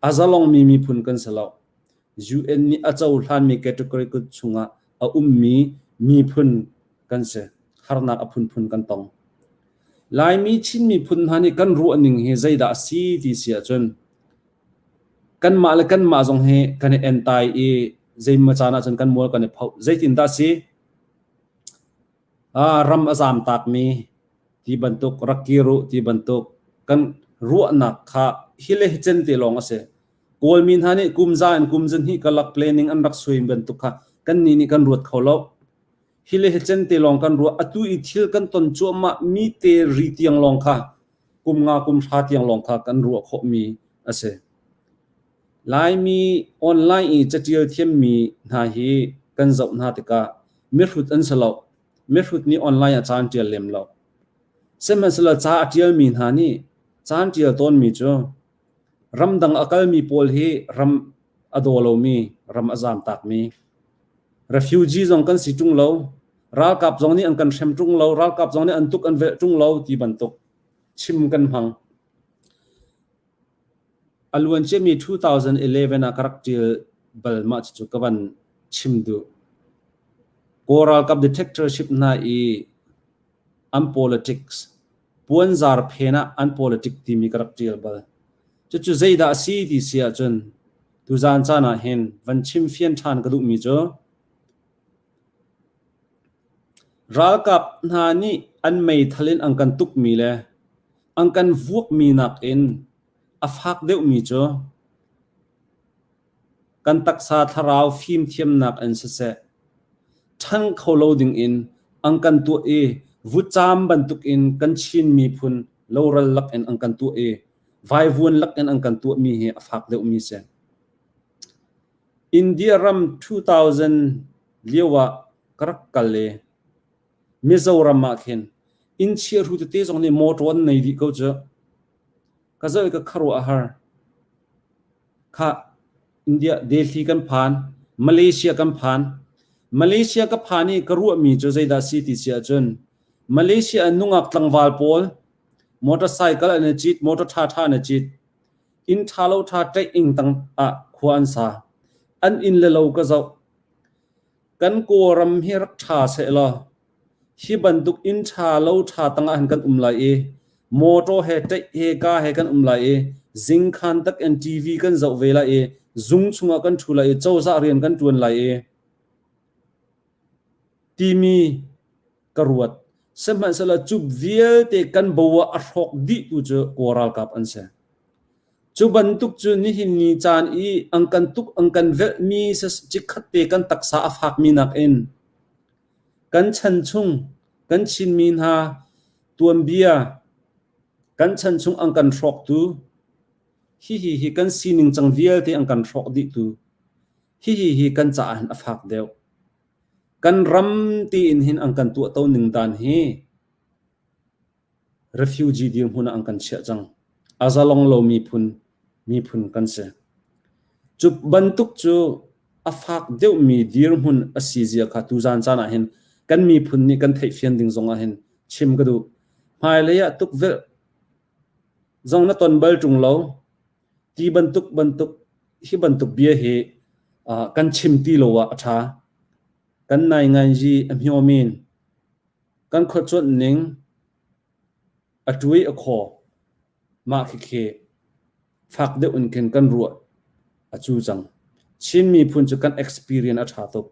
A zalongmi miphun kan si lo. UN nih a cohlanmi category kut chungah a ummi miphun kan si. Harnak a phunphun kan tong. Laimi Chin miphun hna nih kan ruahning hi zeidah a si ti si ahcun. Kanmah le kanmah zong hi kan i entai i zeimaw caan ahcun kan mual kan i phoh. Zeitindah si? Ah, ram a zaam takmi ti bantuk, rak kir u ti bantuk kan ruahnak kha hi le hi cen te lawng a si. Kawlmi hna nih kum za in kum zahnih karlak planning an rak suai bantuk kha kannih nih kan ruat kho lo. Hi le hi cen te lawng kan ruah. Atu i thil kan ton cuahmah mi te ri tiang lawng kha kum nga kum hra tiang lawng kha kan ruah khawhmi a si. Laimi online i catial thiammi hna hi kan zoh hna tikah mihrut an si lo. Mihrut nih online ah ca an ṭial lem lo. Sihmanhsehlaw ca a ṭialmi hna nih ca an ṭial tawnmi cu ramdang a kalmi pawl hi ram a daw lomi, ram a zaamtakmi, refugee zong kan si ṭung lo, ralkap zong nih an kan hrem ṭung lo, ralkap zong nih an tuk an velh ṭung lo ti bantuk chim kan hmang. A luanciami 2011 ah ka rak ṭial bal mah cucu ka van chim duh. Kawl ralkap dictatorship hna i an politics puanzar phen ah an politic timi ka rak ṭial bal. Cucu zeidah a si ti si ahcun tuzaan caan ah hin van chim fian ṭhan ka duhmi cu ralkap hna nih an meithal in an kan tukmi le an kan vuakmi nakin a fak deuhmi cu kan taksa thlarau fimthiamnak in siseh, ṭhan kho lo dingin an kan tuah i vutcaam bantukin kan Chin miphun loral lakin an kan tuah i vaivuan lakin an kan tuahmi hi a fak deuhmi si. India ram 2000 lio ah ka rak kal i Mizoram ah khin inn chiahru tete zong nih mawṭaw an nei dih ko cu. Ka zoh i ka khuaruah a har. Khah, India Delhi kan phan, Malaysia kan phan. Malaysia ka phan i ka ruahmi cu zeidah si ti si ahcun Malaysia ah nungak tlangval pawl motorcycle an i cit, motor ṭhaṭha an i cit. Inn ṭha lo ṭha ṭaih ing tang ah khua an sa. An inn le lo ka zoh. Kan Kawlram hi rak ṭha sehlaw hi bantuk inn ṭha lo ṭha tangah hin kan um lai i mawṭaw he ṭaih he ka he kan um lai i zingkhan tak in TV kan zoh ve lai i zung chungah kan ṭhu lai i cozah rian kan ṭuan lai i timi ka ruat. Sihmanhsehlaw cu vialte kan bo ah a hrawk dihtu cu Kawl ralkap an si. Cu bantuk cu nihin ni caan i an kan tuk an kan velhmi chikkhat te kan taksa a fakmi nakin kan chan chung kan Chinmi hna tuanbia kan chan chung an kan hrawktu hihi hi kan sining cang vialte an kan hrawk dihtu hihi hi kan caah hin a fak deuh. Kan ram tiin hin an kan tuahto ning dan hi refugee dirhmun ah an kan chiah cang. A zalong lo miphun miphun kan si. Cu bantuk cu a fak deuhmi dirhmun a si zia kha tuzan caan ah hin kan miphun nih kan theihfian ding zong ah hin chim ka duh. Hmailei ah tukvelh zong na ton bal ṭung lo. Ti bantuk bantuk hi bantuk bia hi uh, kan chim ti lo ah a ṭha. Kan nai ngai a hmiomin Kan khuacuanh ning a ṭui a khaw. Mah khikhi fak deuh in khin kan ruah a cu cang. Chin miphun cu kan experience a ṭha tuk.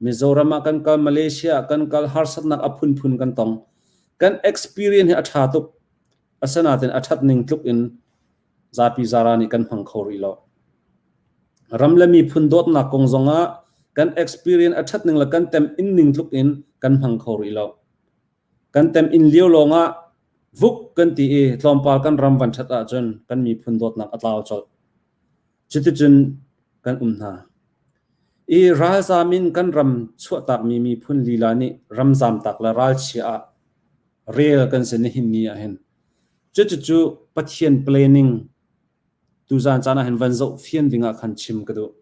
Mizoram ah kan kal, Malaysia ah kan kal, harsatnak a phunphun kan tong. Kan experience hi a ṭha tuk. Asinain a ṭhat ning tluk in zapi zara nih kan hmang kho rih lo. Ram le miphun dawtnak kong zongah kan experience a ṭhat ning le kan tem in ning tluk in kan hmang kho rih lo. Kan tem in lio lawngah vuk kan ti i tlawmpal kan ram van ṭhat ahcun kan miphun dawtnak a tlau colh. Cuticun kan um hna. I ralzam in kan ram chuahtakmi miphun lila nih ramzamtak le ralchia ah rel kan si nihin ni ah hin. Cucucu Pathian planning tuzaan caan ah hin van zoh fian ding ah khan chim ka duh.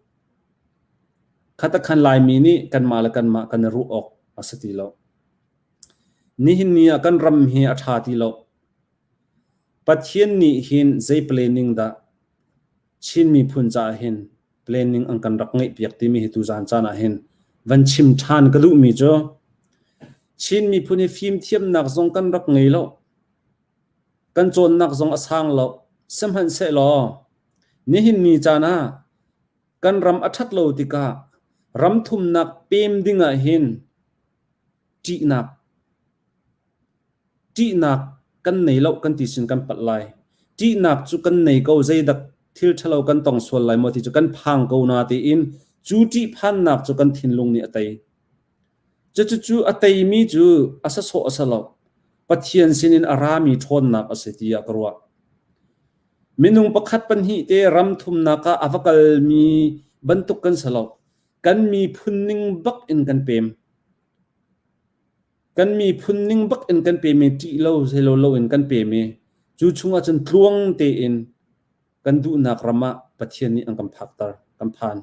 Khatakhan Laimi nih kanmah le kanmah kan i ruah awk a si ti lo. Nihin ni ah kan ram hi a ṭha ti lo. Pathian nih hin zei planning dah Chin miphun caah hin planning an kan rak ngeihpiak timi hi tuzaan caan ah hin van chim ṭhan ka duhmi cu Chin miphun hi fimthiamnak zong kan rak ngei lo. Kan cawnnak zong a sang lo. Sihmanhsehlaw. Nihin ni caan ah kan ram a ṭhat lo tikah ram thumnak pem ding ah hin ṭihnak ṭihnak kan nei lo kan ti sin kan palh lai. Ṭihnak cu kan nei ko zeidak thil ṭhalo kan tong sual lai maw ti cu kan phang ko na tiin cu ṭihphannak cu kan thinlung nih a tei. Cucucu a teimi cu a sasawh a si lo. Pathian sinin a rami ṭhawnnak a si tiah ka ruah. Minung pakhat pahnih te ram thumnak ah a va kalmi bantuk kan si lo. Kan miphun ning bak in kan pem. Kan miphun ning bak in kan pem i ṭih lo zeilo lo in kan pem i cu chungah cun tluang tein kan duhnak ram ah Pathian nih an kan phakter, kan phan.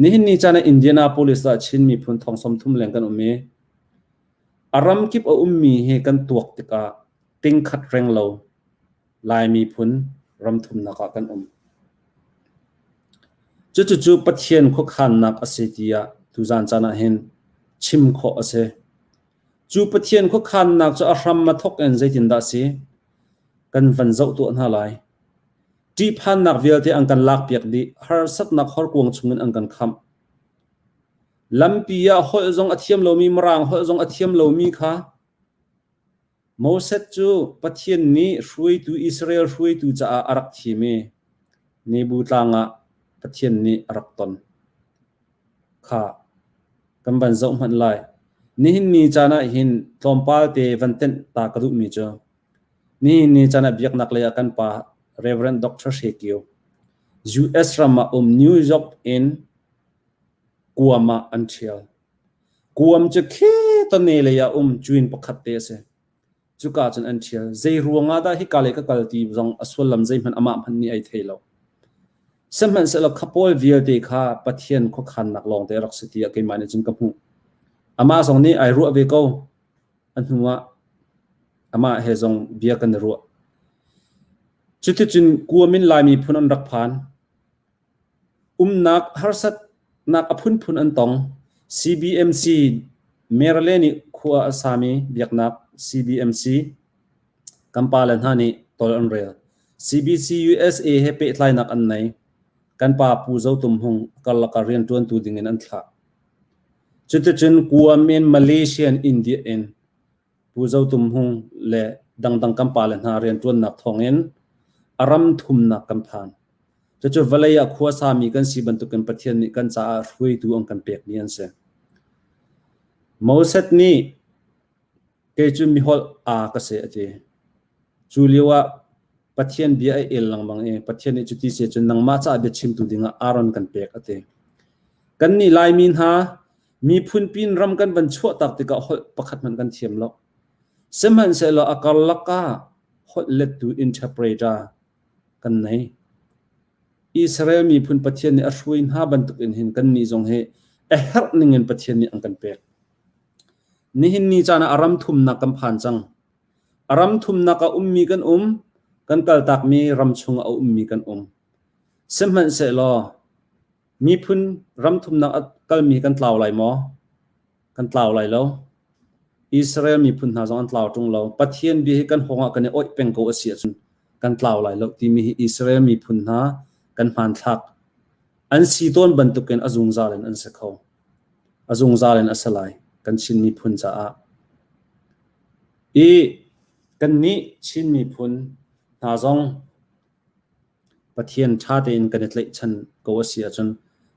Nihin ni caan ah Indianapolis ah Chin miphun thong 30 leng kan um i a ram kip a ummi hi kan tuak tikah tingkhat reng lo Lai miphun ram thumnak ah kan um. Cucucu Pathian khuakhannak a si tiah tuzan caan ah hin chim khawh a si. Cu Pathian khuakhannak cu a hram a thawk in zeitindah a si? Kan van zoh tuah hna lai. Ṭihphannak vialte an kan lakpiak dih, harsatnak horkuang chungin an kan khamh. Lampi ah holh zong a thiam lomi, Mirang holh zong a thiam lomi kha Moses cu Pathian nih hruaitu Israel hruaitu caah a rak thim i Nebu tlang ah Pathian nih a rak ton. Kha kan van zoh hmanh lai. Nihin ni caan ah hin tlawmpal te van tenh ta ka duhmi cu nihin ni caan ah biaknak lei ah kan pa Reverend Dr. Hre Kio US ram ah um New York in Guam ah an ṭhial. Guam cu khi tawne lei ah um cuin pakhat te a si. Cuka cun an ṭhial. Zei ruang ah dah hika lei ka kal ti zong a sullam zeihmanh amah hmanh nih ai thei lo. Sihmanhsehlaw kha pawl vialte kha Pathian khuakhannak lawngte a rak si tiah keimah nih cun ka hmuh. Amah zong nih ai ruah ve ko. A hnu ah amah he zong bia kan i ruah. Cuticun Guam in Lai miphun an rak phan. Umnak harsatnak a phunphun an tong. CBMC Maryland i khua a sami biaknak CBMC kan pale hna nih tol an rel. CBC USA he pehtlainak an nei. Kan pa Pu Zo Tum Hung karlak ah rianṭuantu dingin an thlah. Cuticun Guam in Malaysia in India in Pu Zo Tum Hung le dangdang kan pale hna rianṭuannak thawngin a ram thumnak kan phan. Cucu vawlei ah khuasami kan si bantukin Pathian nih kan caah hruaitu an kan pekmi an si. Moses nih kei cu miholh aa ka si a ti. Cu lio ah Pathian bia a el lengmang i Pathian nih cuti si cun nangmah caah biachimtu dingah Aaron kan pek a ti. Kannih Laimi hna miphun pin ram kan van chuahtak tikah holh pakhat hmanh kan thiam lo. Sihmanhsehlaw a karlak ah holh lettu interpreter kan nei. Israel miphun Pathian nih a hruai hna bantukin hin kannih zong hi a herh ningin Pathian nih an kan pek. Nihin ni caan ah a ram thumnak kan phan cang. A ram thumnak ah ummi kan um, kan kaltakmi ram chungah a ummi kan um. Sihmanhsehlaw miphun ram thumnak a kalmi kan tlau lai maw? Kan tlau lai lo. Israel miphun hna zong an tlau ṭung lo. Pathian bia hi kan hawng ah kan i oih peng ko a si ahcun kan tlau lai lo timi hi Israel miphun hna kan hmanthlak an si tawn bantukin a zungzal in an si kho. A zungzal in a si lai kan Chin miphun caah. I kannih Chin miphun hna zong Pathian ṭha tein kan i tlaihchan ko a si ahcun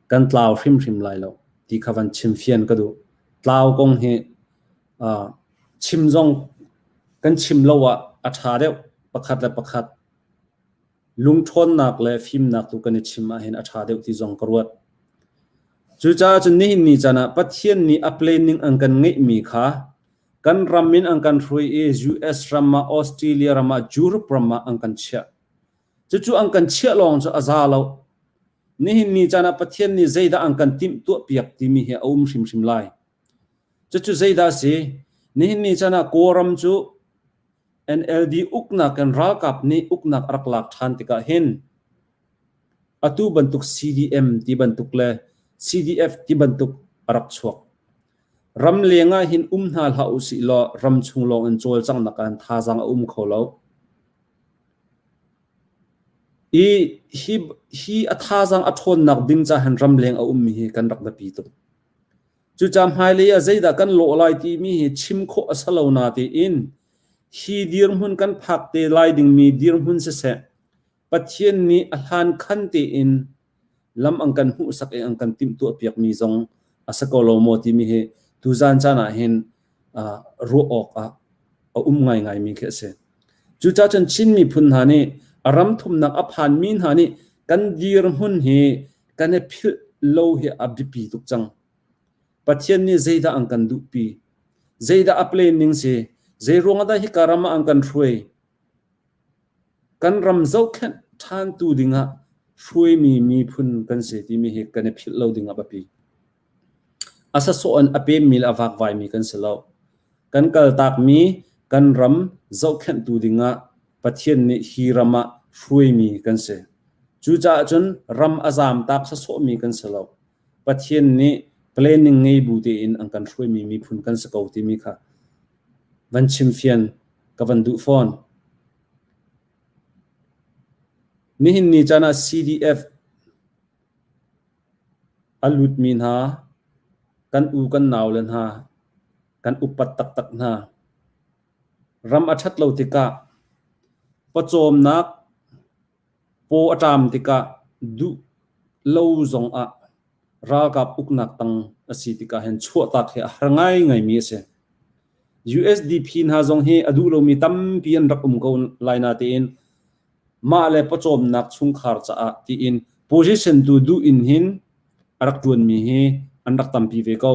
kan tlau hrimhrim lai lo ti kha van chimfian ka duh. Tlau kong hi uh, chim zong kan chim lo ah a ṭha deuh pakhat le pakhat lungṭhawnnak le fimnak tu kan i chim ahhin a ṭha deuh ti zong ka ruat. Cucaah cun nihin ni caan ah Pathian nih a planning an kan ngeihmi kha kan ram in an kan hruai i US ram ah, Australia ram ah, Europe ram ah an kan chiah. Cucu an kan chiah lawng cu a za lo. Nihin ni caan ah Pathian nih zeidah an kan timh tuahpiak timi hi a um hrimhrim lai. Cucu zeidah a si? Nihin ni caan ah Kawlram cu NLD uknak in ralkap nih uknak a rak lak ṭhan tikah hin atu bantuk CDM ti bantuk le CDF ti bantuk a rak chuak. Ramleng ah hin um hna hlah usih law ramchung lawng in cawlcanghnak ah thazaang a um kho lo. I hi hi a thazaang a ṭhawnnak ding ca hin ramleng a ummi hi kan rak biapi tuk. Cucaah hmailei ah zeidah kan lawh lai timi hi chim khawh a si lo natein hi dirhmun kan phak te lai dingmi dirhmun siseh, Pathian nih a hlankhan tein lam an kan hmuhsak i an kan timhtuahpiakmi zong a si ko lo maw timi hi tuzan caan ah hin ruah awk ah a um ngaingaimi khi a si. Cucaah cun Chin miphun hna nih a ram thumnak a phanmi hna nih kan dirhmun hi kan i philh lo hi a biapi tuk cang. Pathian nih zeidah an kan duhpi? Zeidah a planning si? Zei ruangah dah hika ram ah an kan hruai? Kan ram zohkhenh ṭhantu dingah hruaimi miphun kan si timi hi kan i philh lo ding a biapi. A sasawh in a pemmi le a vakvaimi kan si lo. Kan kaltakmi kan ram zohkhenhtu dingah Pathian nih hi ram ah hruaimi kan si. Cucaah cun ram a zamtak sasawhmi kan si lo. Pathian nih planning ngei bu tein an kan hruaimi miphun kan si ko timi kha van chimfian ka van duh fawn. Nihin ni caan ah CDF a lutmi hna kan u kan nau le hna kan upat taktak hna. Ram a ṭhat lo tikah pawcawmnak paw a ṭam tikah duh lo zongah ralkap uknak tang a si tikah hin chuahtak hi a har ngaingaimi a si. USDP hna zong hi a duh lomi tampi an rak um ko lai natein mah le pawcawmnak chungkhar caah tiin position tu duh in hin a rak ṭuanmi hi an rak tampi ve ko.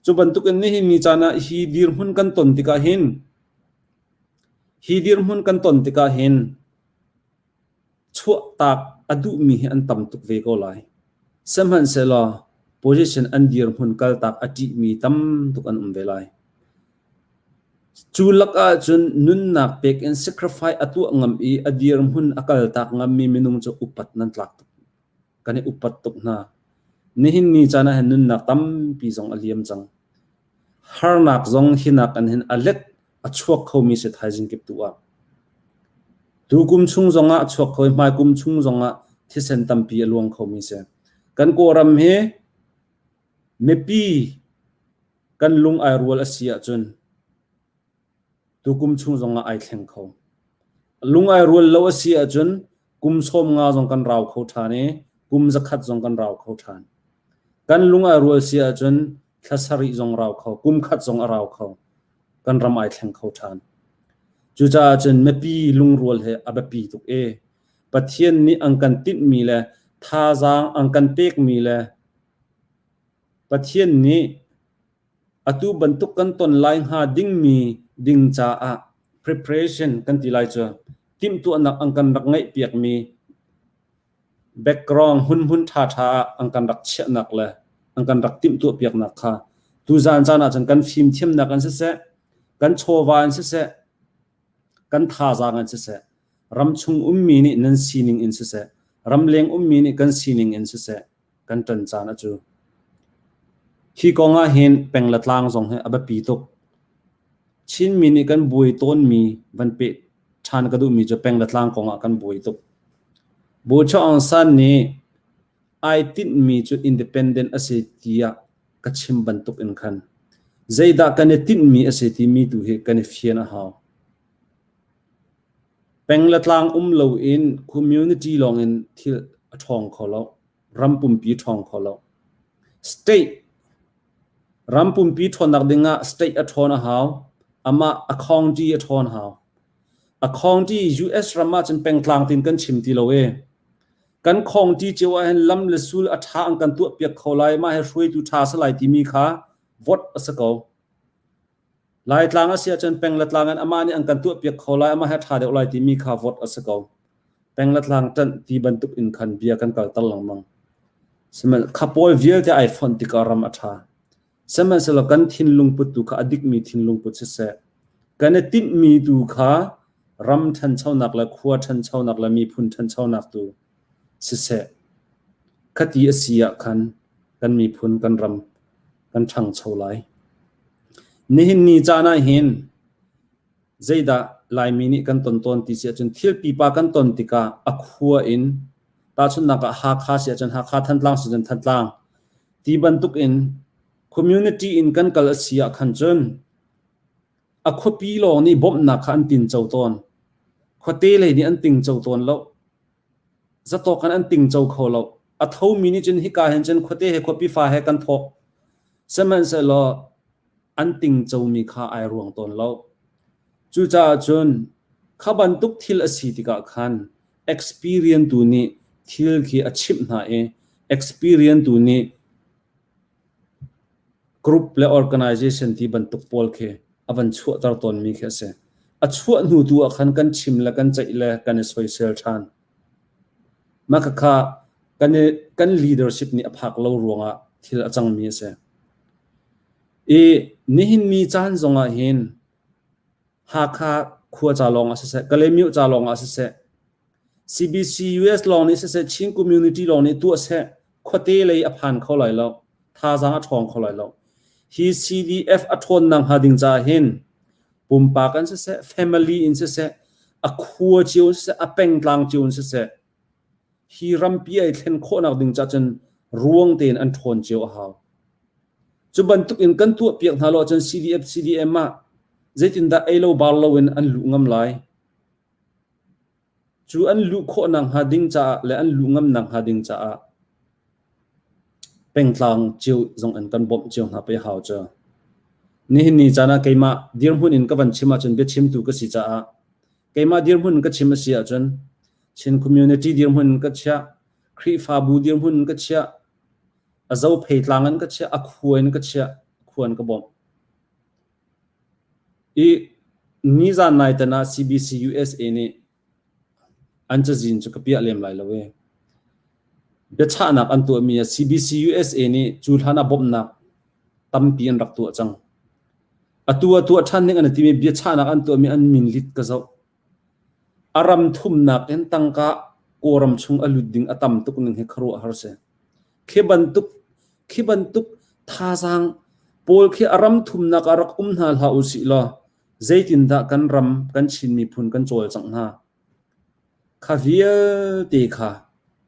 Cu bantukin nihin ni caan ah hi dirhmun kan ton tikah hin hi dirhmun kan ton tikah hin chuahtak a duhmi hi an tam tuk ve ko lai. Sihmanhsehlaw position an dirhmun kaltak a ṭihmi tam tuk an um ve lai. Cu lakah cun nunnak pek in sacrifice a tuah ngam i a dirhmun a kaltak ngammi minung cu upat nan tlak tuk. Kan i upat tuk hna. Nihin ni caan ah hin nunnak tampi zong a liam cang. Harnak zong hinak an hin a let a chuak khomi si thaizing kip tu ah. Tukum chung zongah a chuak kho i hmaikum chung zongah thisen tampi a luang khomi si. Kan Kawlram hi mipi kan lung ai rual a si ahcun tukum chung zongah ai thleng kho. Lung ai rual lo a si ahcun kum 50 zong kan rau kho ṭhan i kum 100 zong kan rau kho ṭhan. Kan lung ai rual si ahcun thla sarih zong rau kho, kum khat zong a rau kho. Kan ram ai thleng kho ṭhan. Cucaah cun mipi lungrual hi a biapi tuk i Pathian nih an kan tinhmi le thazaang an kan pekmi le Pathian nih atu bantuk kan ton lai hnga dingmi ding caah preparation kan ti lai cu timhtuahnak an kan rak ngeihpiakmi background hmunhmun ṭhaṭha ah an kan rak chiahnak le an kan rak timhtuahpiaknak kha tuzaan caan ah cun kan fimthiamnak in siseh, kan chawva in siseh, kan thazaang in siseh, ramchung ummi nih nan sining in siseh, ramleng ummi nih kan sining in siseh, kan ṭan caan a cu. Hi kong ah hin peng le tlang zong hi a biapi tuk. Chinmi nih kan buai tawnmi van peh ṭhan ka duhmi cu peng le tlang kong ah kan buai tuk. Bo Aung San nih ai tinhmi cu independent a si tiah ka chim bantuk in khan zeidah kan i tinhmi a si timi tu hi kan i fian a hau. Peng le tlang um loin community lawng in thil a ṭhawng kho lo. Ram pumpi ṭhawng kho lo. State ram pumpi ṭhawnnak dingah state a ṭhawn a hau. Amah a county a ṭhawn hau. A county US ram ahcun pengtlang tin kan chim ti lo e. Kan county cio ahhin lam le sul a ṭha an kan tuahpiak kho lai, mah hi hruaitu ṭha si lai timi kha vote a si ko. Laitlang a si ahcun peng le tlang in amah nih an kan tuahpiak kho lai, amah hi a ṭha deuh lai timi kha vote a si ko. Peng le tlang ṭanh ti bantuk in khan bia kan kalter lengmang. Sihmanhsehlaw kha pawl vialte ai fonh tikah ram a ṭha. Sihmanhsehlaw kan thinlung put tu kha a dikmi thinlung put siseh, kan i tinhmi tu kha ram ṭhanchonak le khua ṭhanchonak le miphun ṭhanchonak tu siseh, khati a si ah khan kan miphun kan ram kan ṭhangcho lai. Nihin ni caan ah hin zeidah? Laimi nih kan ton tawn ti si ahcun thil pipa kan ton tikah a khua in tahchunhnak ah Hakha si ahcun Hakha, Thantlang si ahcun Thantlang ti bantuk in community in kan kal a si ah khan cun a khuapi lawng nih bawmhnak kha an tinco tawn. Khuate lei nih an tingco tawn lo. Zatawk in an tingco kho lo. A thomi nih cun hika hin cun khuate he khuapi fa he kan thawk. Sihmanhsehlaw an tingcomi kha ai ruang tawn lo. Cucaah cun kha bantuk thil a si tikah khan experience tu nih thil khi a chimh hna i experience tu nih group le organization ti bantuk pawl khi a van chuahter tawnmi khi a si. A chuah hnu tu ah khan kan chim le kan ceih le kan i soisel ṭhan. Mah khakha kan i, kan leadership nih a phak lo ruangah thil a cangmi a si. I nihin ni caan zongah hin Hakha khua ca lawng ah siseh, Kalaymyo ca lawng ah siseh, CBC US lawng nih siseh, Chin community lawng nih tuah seh, khuate lei a phan kho lai lo, thazaang a ṭhawng kho lai lo. Hi CDF a ṭhawnnak hnga ding caah hin pumpak in siseh, family in siseh, a khua cio in siseh, a pengtlang cio in siseh, hi rampi ai thlen khawhnak ding caah cun ruang tein an ṭhawn cio a hau. Cu bantuk in kan tuahpiak hna lo ahcun CDF CDM ah zeitindah ei lo bar loin an luh ngam lai? Cu an luh khawhnak hnga ding caah le an luh ngamnak hnga ding caah pengtlang cio zong in kan bawmh cio hna pei hau cu. Nihin ni caan ah keimah dirhmun in ka van chim ahcun biachimtu ka si caah keimah dirhmun in ka chim a si ahcun Chin community dirhmun in ka chiah, Khrihfabu dirhmun in ka chiah, a zophei tlang in ka chiah, a khua in ka chiah, khua in ka bawmh. I nizan nai tan ah CBC USA nih an cazin cu ka piah lem lai lo i biachahnak an tuahmi ah CBC USA nih cu hlan ah bawmhnak tampi an rak tuah cang. Atu ah tuah ṭhan ding an i timi biachahnak an tuahmi an min lit ka zoh. A ram thumnak in tangka Kawlram chung a lut ding a tam tuk ning hi khuaruahhar si. Khi bantuk khi bantuk thazaang pawl khi a ram thumnak ah rak um hna hlah usih law zeitindah kan ram kan Chin miphun kan cawlcangh hnga? Kha vialte kha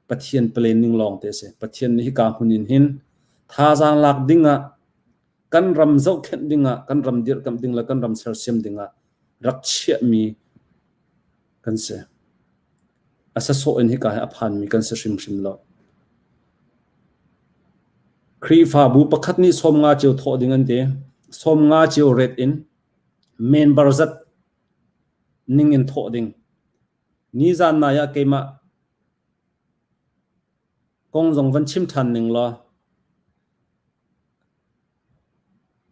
Pathian planning lawng te a si. Pathian nih hika hmun in hin thazaang lak ding ah kan ram zohkhenh ding ah kan ram dirhkamh ding le kan ram sersiam ding ah rak chiahmi kan si. A sasawh in hika hi a phanmi kan si hrimhrim lo. Khrihfabu pakhat nih 50 cio thawh ding an ti. 50 cio ret in member zat ning in thawh ding. Nizan nai ah keimah kong zong van chim ṭhan ning law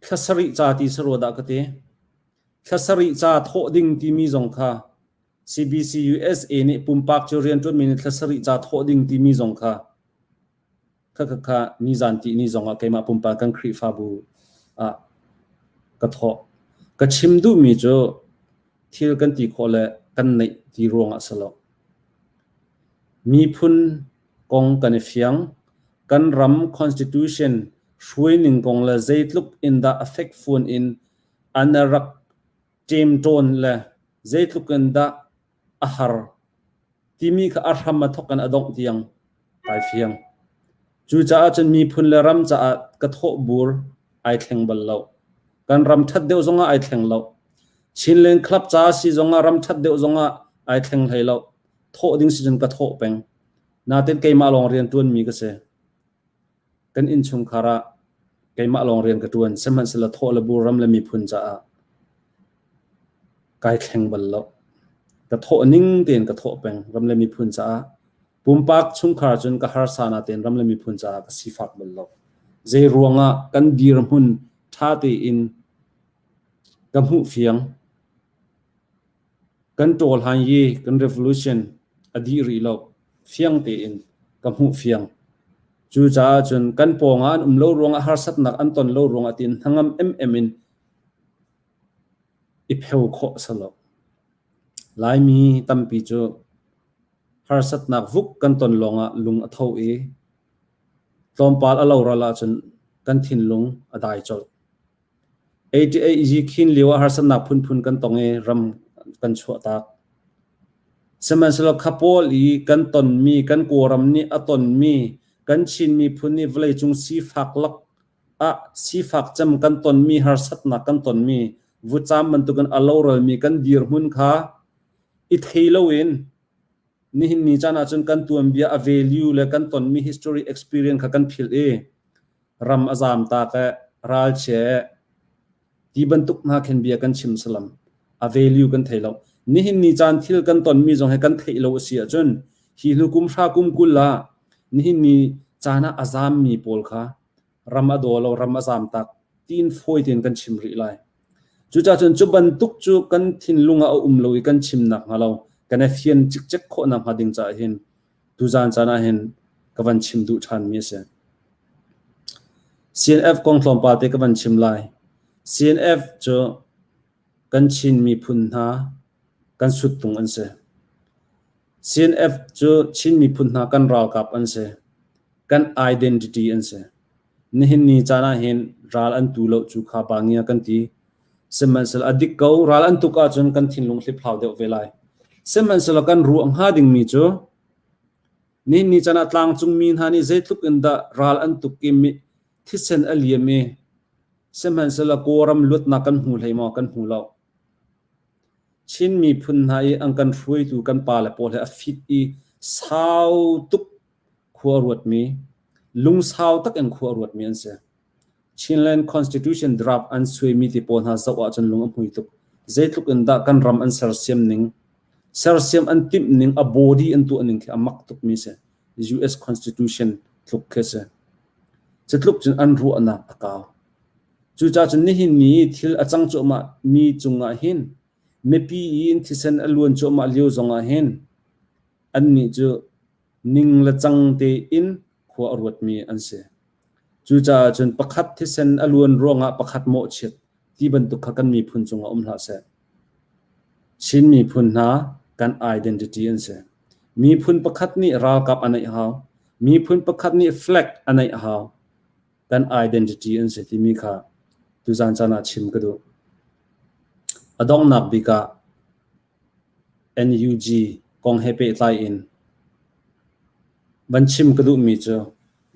Thla sarih ca ti si rua dah ka ti. Thla sarih ca thawh ding timi zong kha CBC USA nih pumpak cu rianṭuanmi nih thla sarih ca thawh ding timi zong kha kha kha kha nizan ti ni zong ah keimah pumpak kan Khrihfabu ah ka thawh. Ka chim duhmi cu thil kan ti khawh le kan neih ti ruangah si lo. Miphun kong kan i fiang. Kan ram constitution hruaining kong le zeitluk in dah a fekfuan in an rak ṭemṭawn le zeitluk in dah a har timi kha a hram a thawk in a dongh tiang kai fiang. Cucaah cun miphun le ram caah ka thawhbur ai thleng bal lo. Kan ram ṭhat deuh zongah ai thleng lo. Chinland Club ca si zongah ram ṭhat deuh zongah ai thleng hlei lo. Thawh ding si cun ka thawh peng. Nain keimah lawng rian ṭuanmi ka si. Kan innchungkhar ah keimah lawng rian ka ṭuan. Sihmanhsehlaw thawh le bur ram le miphun caah kai thleng bal lo. Ka thawh ning tein ka thawh peng ram le miphun caah. Pumpak chungkhar cun ka harsa natein ram le miphun caah ka sifak bal lo. Zei ruangah kan dirhmun ṭha tein ka hmuh fiang. Kan ṭawl han i kan revolution a dih rih lo. Fiang tein ka hmuh fiang. Cucaah cun kan pawngah an um lo ruangah harsatnak an ton lo ruangah tiin hnangam emem in i pheo khawh a si lo. Laimi tampi cu harsatnak vuk kan ton lawngah lung a tho i tlawmpal a loral ahcun kan thinlung a dai colh. 88 khin lio ah harsatnak phunphun kan tong i ram kan chuahtak. Sihmanhsehlaw kha pawl i kan tonmi, kan Kawlram nih a tonmi, kan Chin miphun nih vawleicung sifak lak ah sifak cem kan tonmi, harsatnak kan tonmi, vutcaam bantukin a loralmi kan dirhmun kha i thei loin nihin ni caan ahcun kan tuanbia a value le kan tonmi history experience kha kan philh i ram a zaam tak eh, ralchia eh, ti bantuk hna khin bia kan chim salam. A value kan thei lo. Nihin ni caan thil kan tonmi zong he kan theih lo a si ahcun hi hnu kum hra kum 20 ah nihin ni caan ah a zaammi pawl kha ram a daw lo, ram a zaam tak tiin fawi tein kan chim rih lai. Cucaah cun cu bantuk cu kan thinlung ah a um lo i kan chim nakhnga lo kan i fian cikcek khawh nakhnga ding caah hin tuzaan caan ah hin ka van chim duh ṭhanmi a si. CNF kong tlawmpal te ka van chim lai. CNF cu kan Chin miphun hna kan suttung an si. CNF cu Chin miphun hna kan ralkap an si. Kan identity an si. Nihin ni caan ah hin ral an tu lo cu kha pa ngia kan ti. Sihmanhsehlaw a dik ko ral an tuk ahcun kan thinlung hliphlau deuh ve lai. Sihmanhsehlaw kan ruah hnga dingmi cu nihin ni caan ah tlangcungmi hna nih zeitluk in dah ral an tuk i thisen a liam i sihmanhsehlaw Kawlram luatnak kan hmu hlei maw kan hmu lo. Chin miphun hna i an kan hruaitu kan pale pawl he a fit i sau tuk khua a ruatmi, lungsau tak in khua a ruatmi an si. Chinland Constitution draft an suaimi ti pawl hna zoh ahcun lung a hmui tuk. Zeitluk in dah kan ram an sersiam ning, sersiam an timh ning, a body an tuah ning khi a mak tukmi si. US Constitution tluk khi si. Cutluk cun an ruahnak a kau. Cucaah cun nihin ni thil a cang cuahmah mi cungah hin mipi in thisen a luan cuahmah lio zongah hin annih cu ning le cang tein khua a ruatmi an si. Cucaah cun pakhat thisen a luan ruangah pakhat mawhchiat ti bantuk kha kan miphun cungah um hlah seh. Chin miphun hna kan identity an si. Miphun pakhat nih ralkap a neih hau. Miphun pakhat nih flag a neih hau. Kan identity an si timi kha tuzan caan ah chim ka duh. A donghnak bik ah NUG kong he pehtlai in van chim ka duhmi cu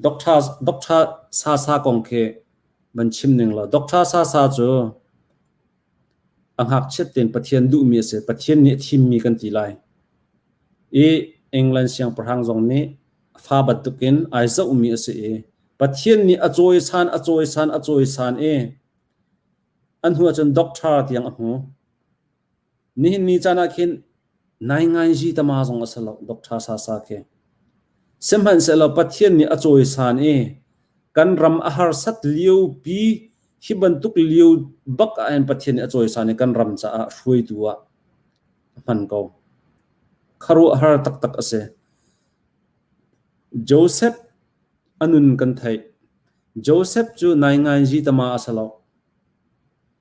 Doctor, Doctor Sasa kong khi van chim ning law Doctor Sasa cu a ngakchiat tein Pathian duhmi a si. Pathian nih a thimmi kan ti lai. I England siangpahrang zong nih fa bantukin ai zohmi a si i Pathian nih a cawisan, a cawisan, a cawisan i an hnu ahcun doctor tiang a hmu. Nihin ni caan ah khin nainganzi tama zong a si lo Doctor Sasa khi. Sihmanhsehlaw Pathian nih a cawisan i kan ram a harsat liopi hi bantuk lio bak ah hin Pathian nih a cawisan i kan ram caah hruaitu ah a hman ko. Khuaruahhar taktak a si. Joseph a nun kan theih. Joseph cu nainganzi tama a si lo.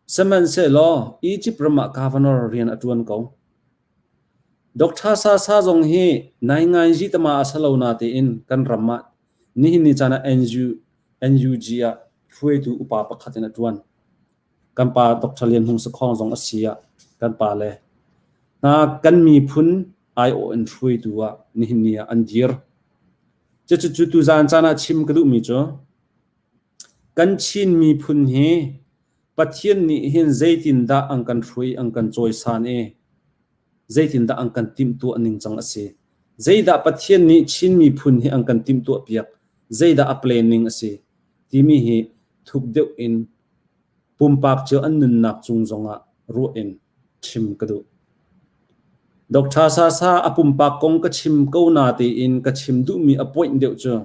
Sihmanhsehlaw Egypt ram ah governor rian a ṭuan ko. Doctor Sasa zong hi nainganzi tama a si lo natein kan ram ah nihin ni caan ah NU, NUG ah hruaitu upa pakhat in a ṭuan. Kan pa Dr. Lian Hmung Sakhong zong a si ah kan pa le hna kan miphun aiawh in hruaitu ah nihin ni ah an dir. Cucu tuzaan caan ah chim ka duhmi cu Kan Chin miphun hi Pathian nih hin zeitindah an kan hruai, an kan cawisan i zeitindah an kan timhtuah ningcang a si. Zeidah Pathian nih Chin miphun hi an kan timhtuah piak, zeidah a planning a si timi hi thuk deuh in pumpak cio an nunnak cung zongah ruah in chim ka duh. Dr. Sasa a pumpak kong ka chim ko na tein ka chim duhmi a point deuh cu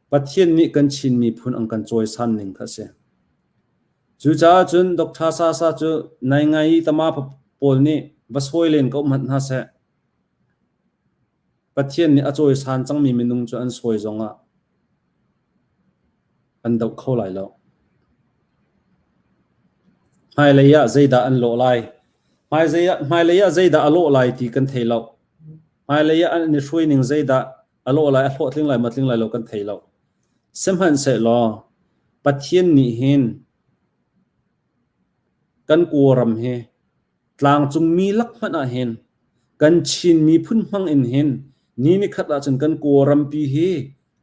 Pathian nih kan Chin miphun an kan cawisan ning kha a si. Cucaah cun Dr. Sasa cu naingai i tama pawl nih va sawi len ko hmanh hna seh. Pathian nih a cawisan cangmi minung cu an sawi zongah an doh kho lai lo. Hmailei ah zeidah an lawh lai? Hmailei ah zeidah a lawh lai ti kan thei lo. Hmailei ah an i hruai ning zeidah a lawh lai, a hlawhtling lai maw tling lai lo kan thei lo. Sihmanhsehlaw Pathian nih hin kan Kawlram hi Tlangcungmi lak hmanh ah hin kan Chin miphun hmang in hin ni nikhat ahcun kan Kawlrampi hi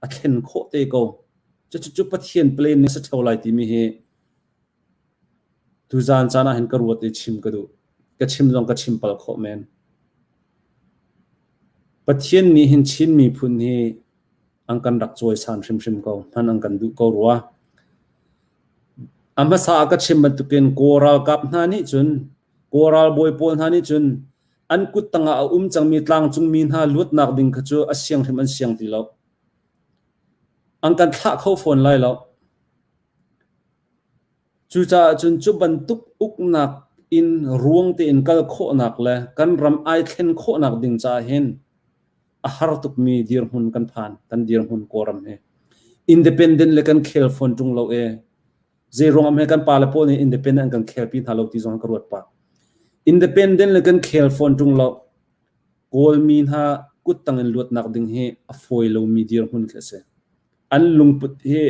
a thlen khawh te ko. Cucu Pathian plan nih a si ṭheo lai timi hi tuzaan caan ah hin ka ruat i chim ka duh. Ka chim zong ka chim pal khawh men. Pathian nih hin Chin miphun hi an kan rak cawisan hrimhrim ko. Hman an kan duh ko rua. A hmasa ah ka chim bantukin Kawl ralkap hna nih cun Kawl ralbawi pawl hna nih cun an kut tangah a um cangmi tlangcungmi hna luatnak ding kha cu a siang hrim an siang ti lo. An kan thlah kho fawn lai lo. Cucaah cun cu bantuk uknak in ruang tein kal khawhnak le kan ram ai thlen khawhnak ding caah hin a har tukmi dirhmun kan phan, kan dirhmun Kawlram hi. Independent le kan khel fawn ṭung lo e. Zeiruang ah hme kan pale pawl nih independent an kan khelpi hna lo ti zong ka ruat pah. Independent le kan khel fawn ṭung lo. Kawlmi hna kuttang in luatnak ding hi a fawi lomi dirhmun khi a si. An lungput hi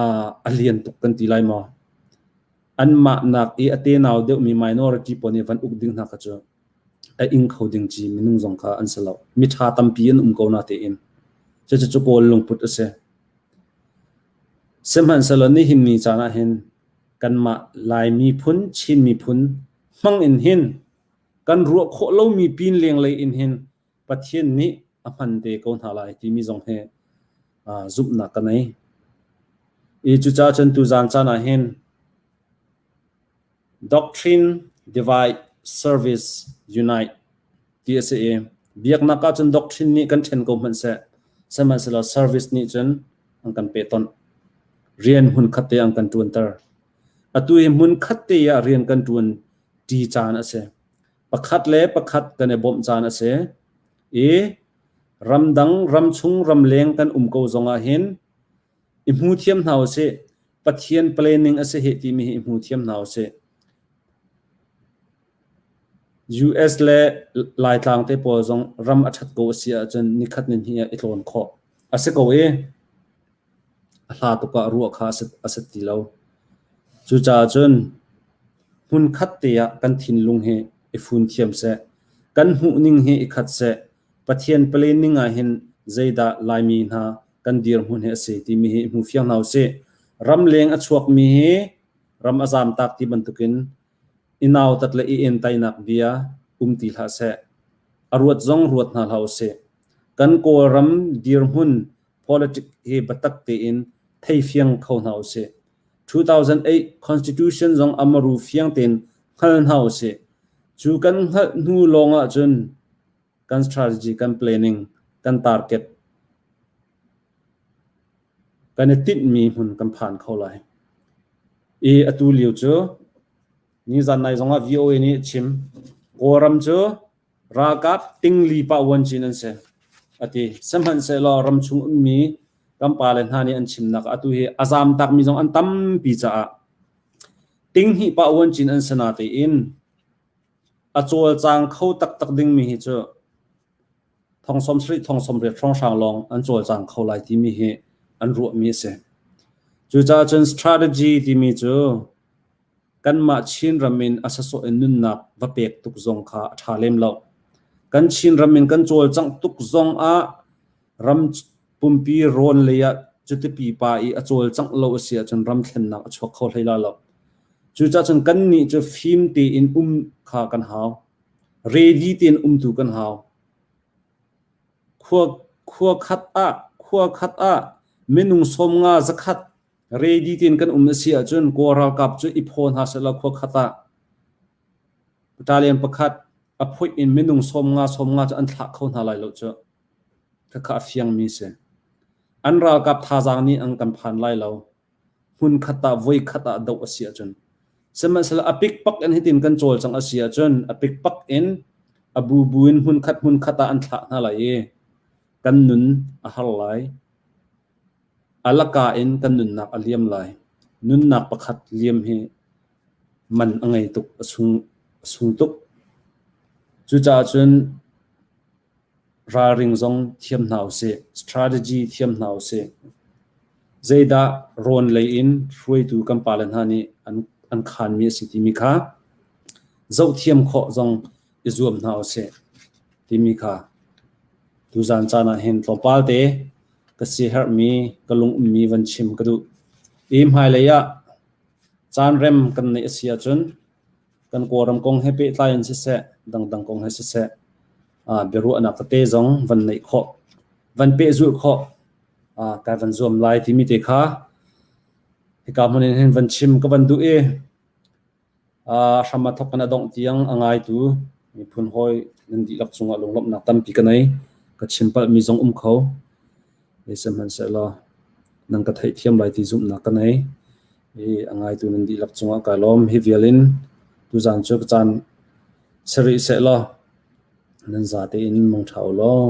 a lian tuk kan ti lai maw? Anmah nak i a tenau deuhmi minority pawl nih van uk ding hna kha cu a ing kho ding ci minung zong kha an si lo. Miṭha tampi an um ko natein. Cucu Kawl lungput a si. Sihmanhsehlaw nihin ni caan ah hin kanmah Lai miphun, Chin miphun hmang in hin kan ruah khawh lomi pin lenglei in hin Pathian nih a hman te ko hna lai timi zong hi zumhnak ka nei. I cucaah cun tuzaan caan ah hin Doctrine Divide Service Unite ti a si i biaknak ahcun doctrine nih kan ṭhen ko hmanh seh, sihmanhsehlaw service nih cun an kan pehtonh. Rian hmunkhat te an kan ṭuanter. Atu hi hmunkhat te ah rian kan ṭuan ṭi caan a si. Pakhat le pakhat kan i bawmh caan a si i ramdang, ramchung, ramleng kan um ko zongah hin i hmu thiam hna usih. Pathian planning a si hih timi hi i hmu thiam hna usih. US le Laitlang te pawl zong ram a ṭhat ko a si ahcun nikhat ni hnih ah i tlawn khawh a si ko i a hla tuk ah ruah kha a si ti lo. Cucaah cun hmunkhat te ah kan thinlung hi i fun thiam seh. Kan hmuhning hi i khat seh. Pathian planning ah hin zeidah Laimi hna kan dirhmun hi a si timi hi hmu fiang hna usih. Ramleng a chuakmi hi ram a zamtak ti bantukin i nautat le i entainak bia um ti hlah seh. A ruat zong ruat hna hlah usih. Kan Kawlram dirhmun politic hi biatak tein thei fiang kho hna usih. 2008 Constitution zong a maru fiang tein hngal hna usih. Cu kan hngalh hnu lawng ahcun kan strategy, kan planning, kan target kan i tinhmi hmun kan phan kho lai. I atu lio cu nizan nai zongah VOA nih a chim. Kawlram cu ralkap tingli pah vuancin an si a ti. Sihmanhsehlaw ramchung ummi kan pale hna nih an chimnak atu hi a zaam takmi zong an tampi caah tinghnih pah vuancin an si natein a cawlcang kho taktak dingmi hi cu thong 70 thong 80 hrawnghrang lawng an cawlcang kho lai timi hi an ruahmi a si. Cucaah cun strategy timi cu kanmah Chinram in a sasawh in nunnak va pek tuk zong kha a ṭha lem lo. Kan Chinram in kan cawlcangh tuk zong ah ram pumpi rawn lei ah cuti pipa i a cawlcangh lo a si ahcun ram thlennak a chuak kho hlei la lo. Cucaah cun kannih cu fim tein um kha kan hau. Ready tein umtu kan hau. Khua, khua khat ah, khua khat ah minung 50 zakhat ready tein kan um a si ahcun Kawl ralkap cu i phaw hna sehlaw khua khat ah battalion pakhat a phoih in minung 50 50 cu an thlah kho hna lai lo cu. Khakha a fiangmi si. An ralkap thazaang nih an kan phan lai lo. Hmunkhat ah voikhat ah doh a si ahcun. Sihmanhsehlaw a pikpak in hitin kan cawlcangh a si ahcun a pikpak in a bubu in hmunkhat hmunkhat ah an thlah hna lai i kan nun a har lai. A laka in kan nunnak a liam lai. Nunnak pakhat liam hi man a ngei tuk, a sung, a sung tuk. Cucaah cun Ralring zong thiam hna usih. Strategy thiam hna usih. Zeidah rawn lei in hruaitu kan pale hna nih an, an khanmi a si timi kha. Zohthiam khawh zong i zuam hna usih timi kha tuzan caan ah hin tlawmpal te ka siaherhmi ka lung ummi van chim ka duh. I hmailei ah caan rem kan neih a si ahcun kan Kawlram kong he pehtlai in siseh, dangdang kong he siseh, biaruahnak tete zong van neih khawh, van pehzulh khawh kai van zuam lai timi te kha hika hmun in hin van chim ka van duh i hram a thawk in a dongh tiang a ngaitu miphun hawi nan dihlak cungah lunglawmhnak tampi ka nei. Ka chim palhmi zong um kho. Sihmanhsehlaw nan ka theihthiam lai ti zumhnak ka nei. I a ngaitu nan dihlak cungah kai lawm. Hi vial in tuzaan cu ka caan si rih sehlaw nan zate in mangṭha u law.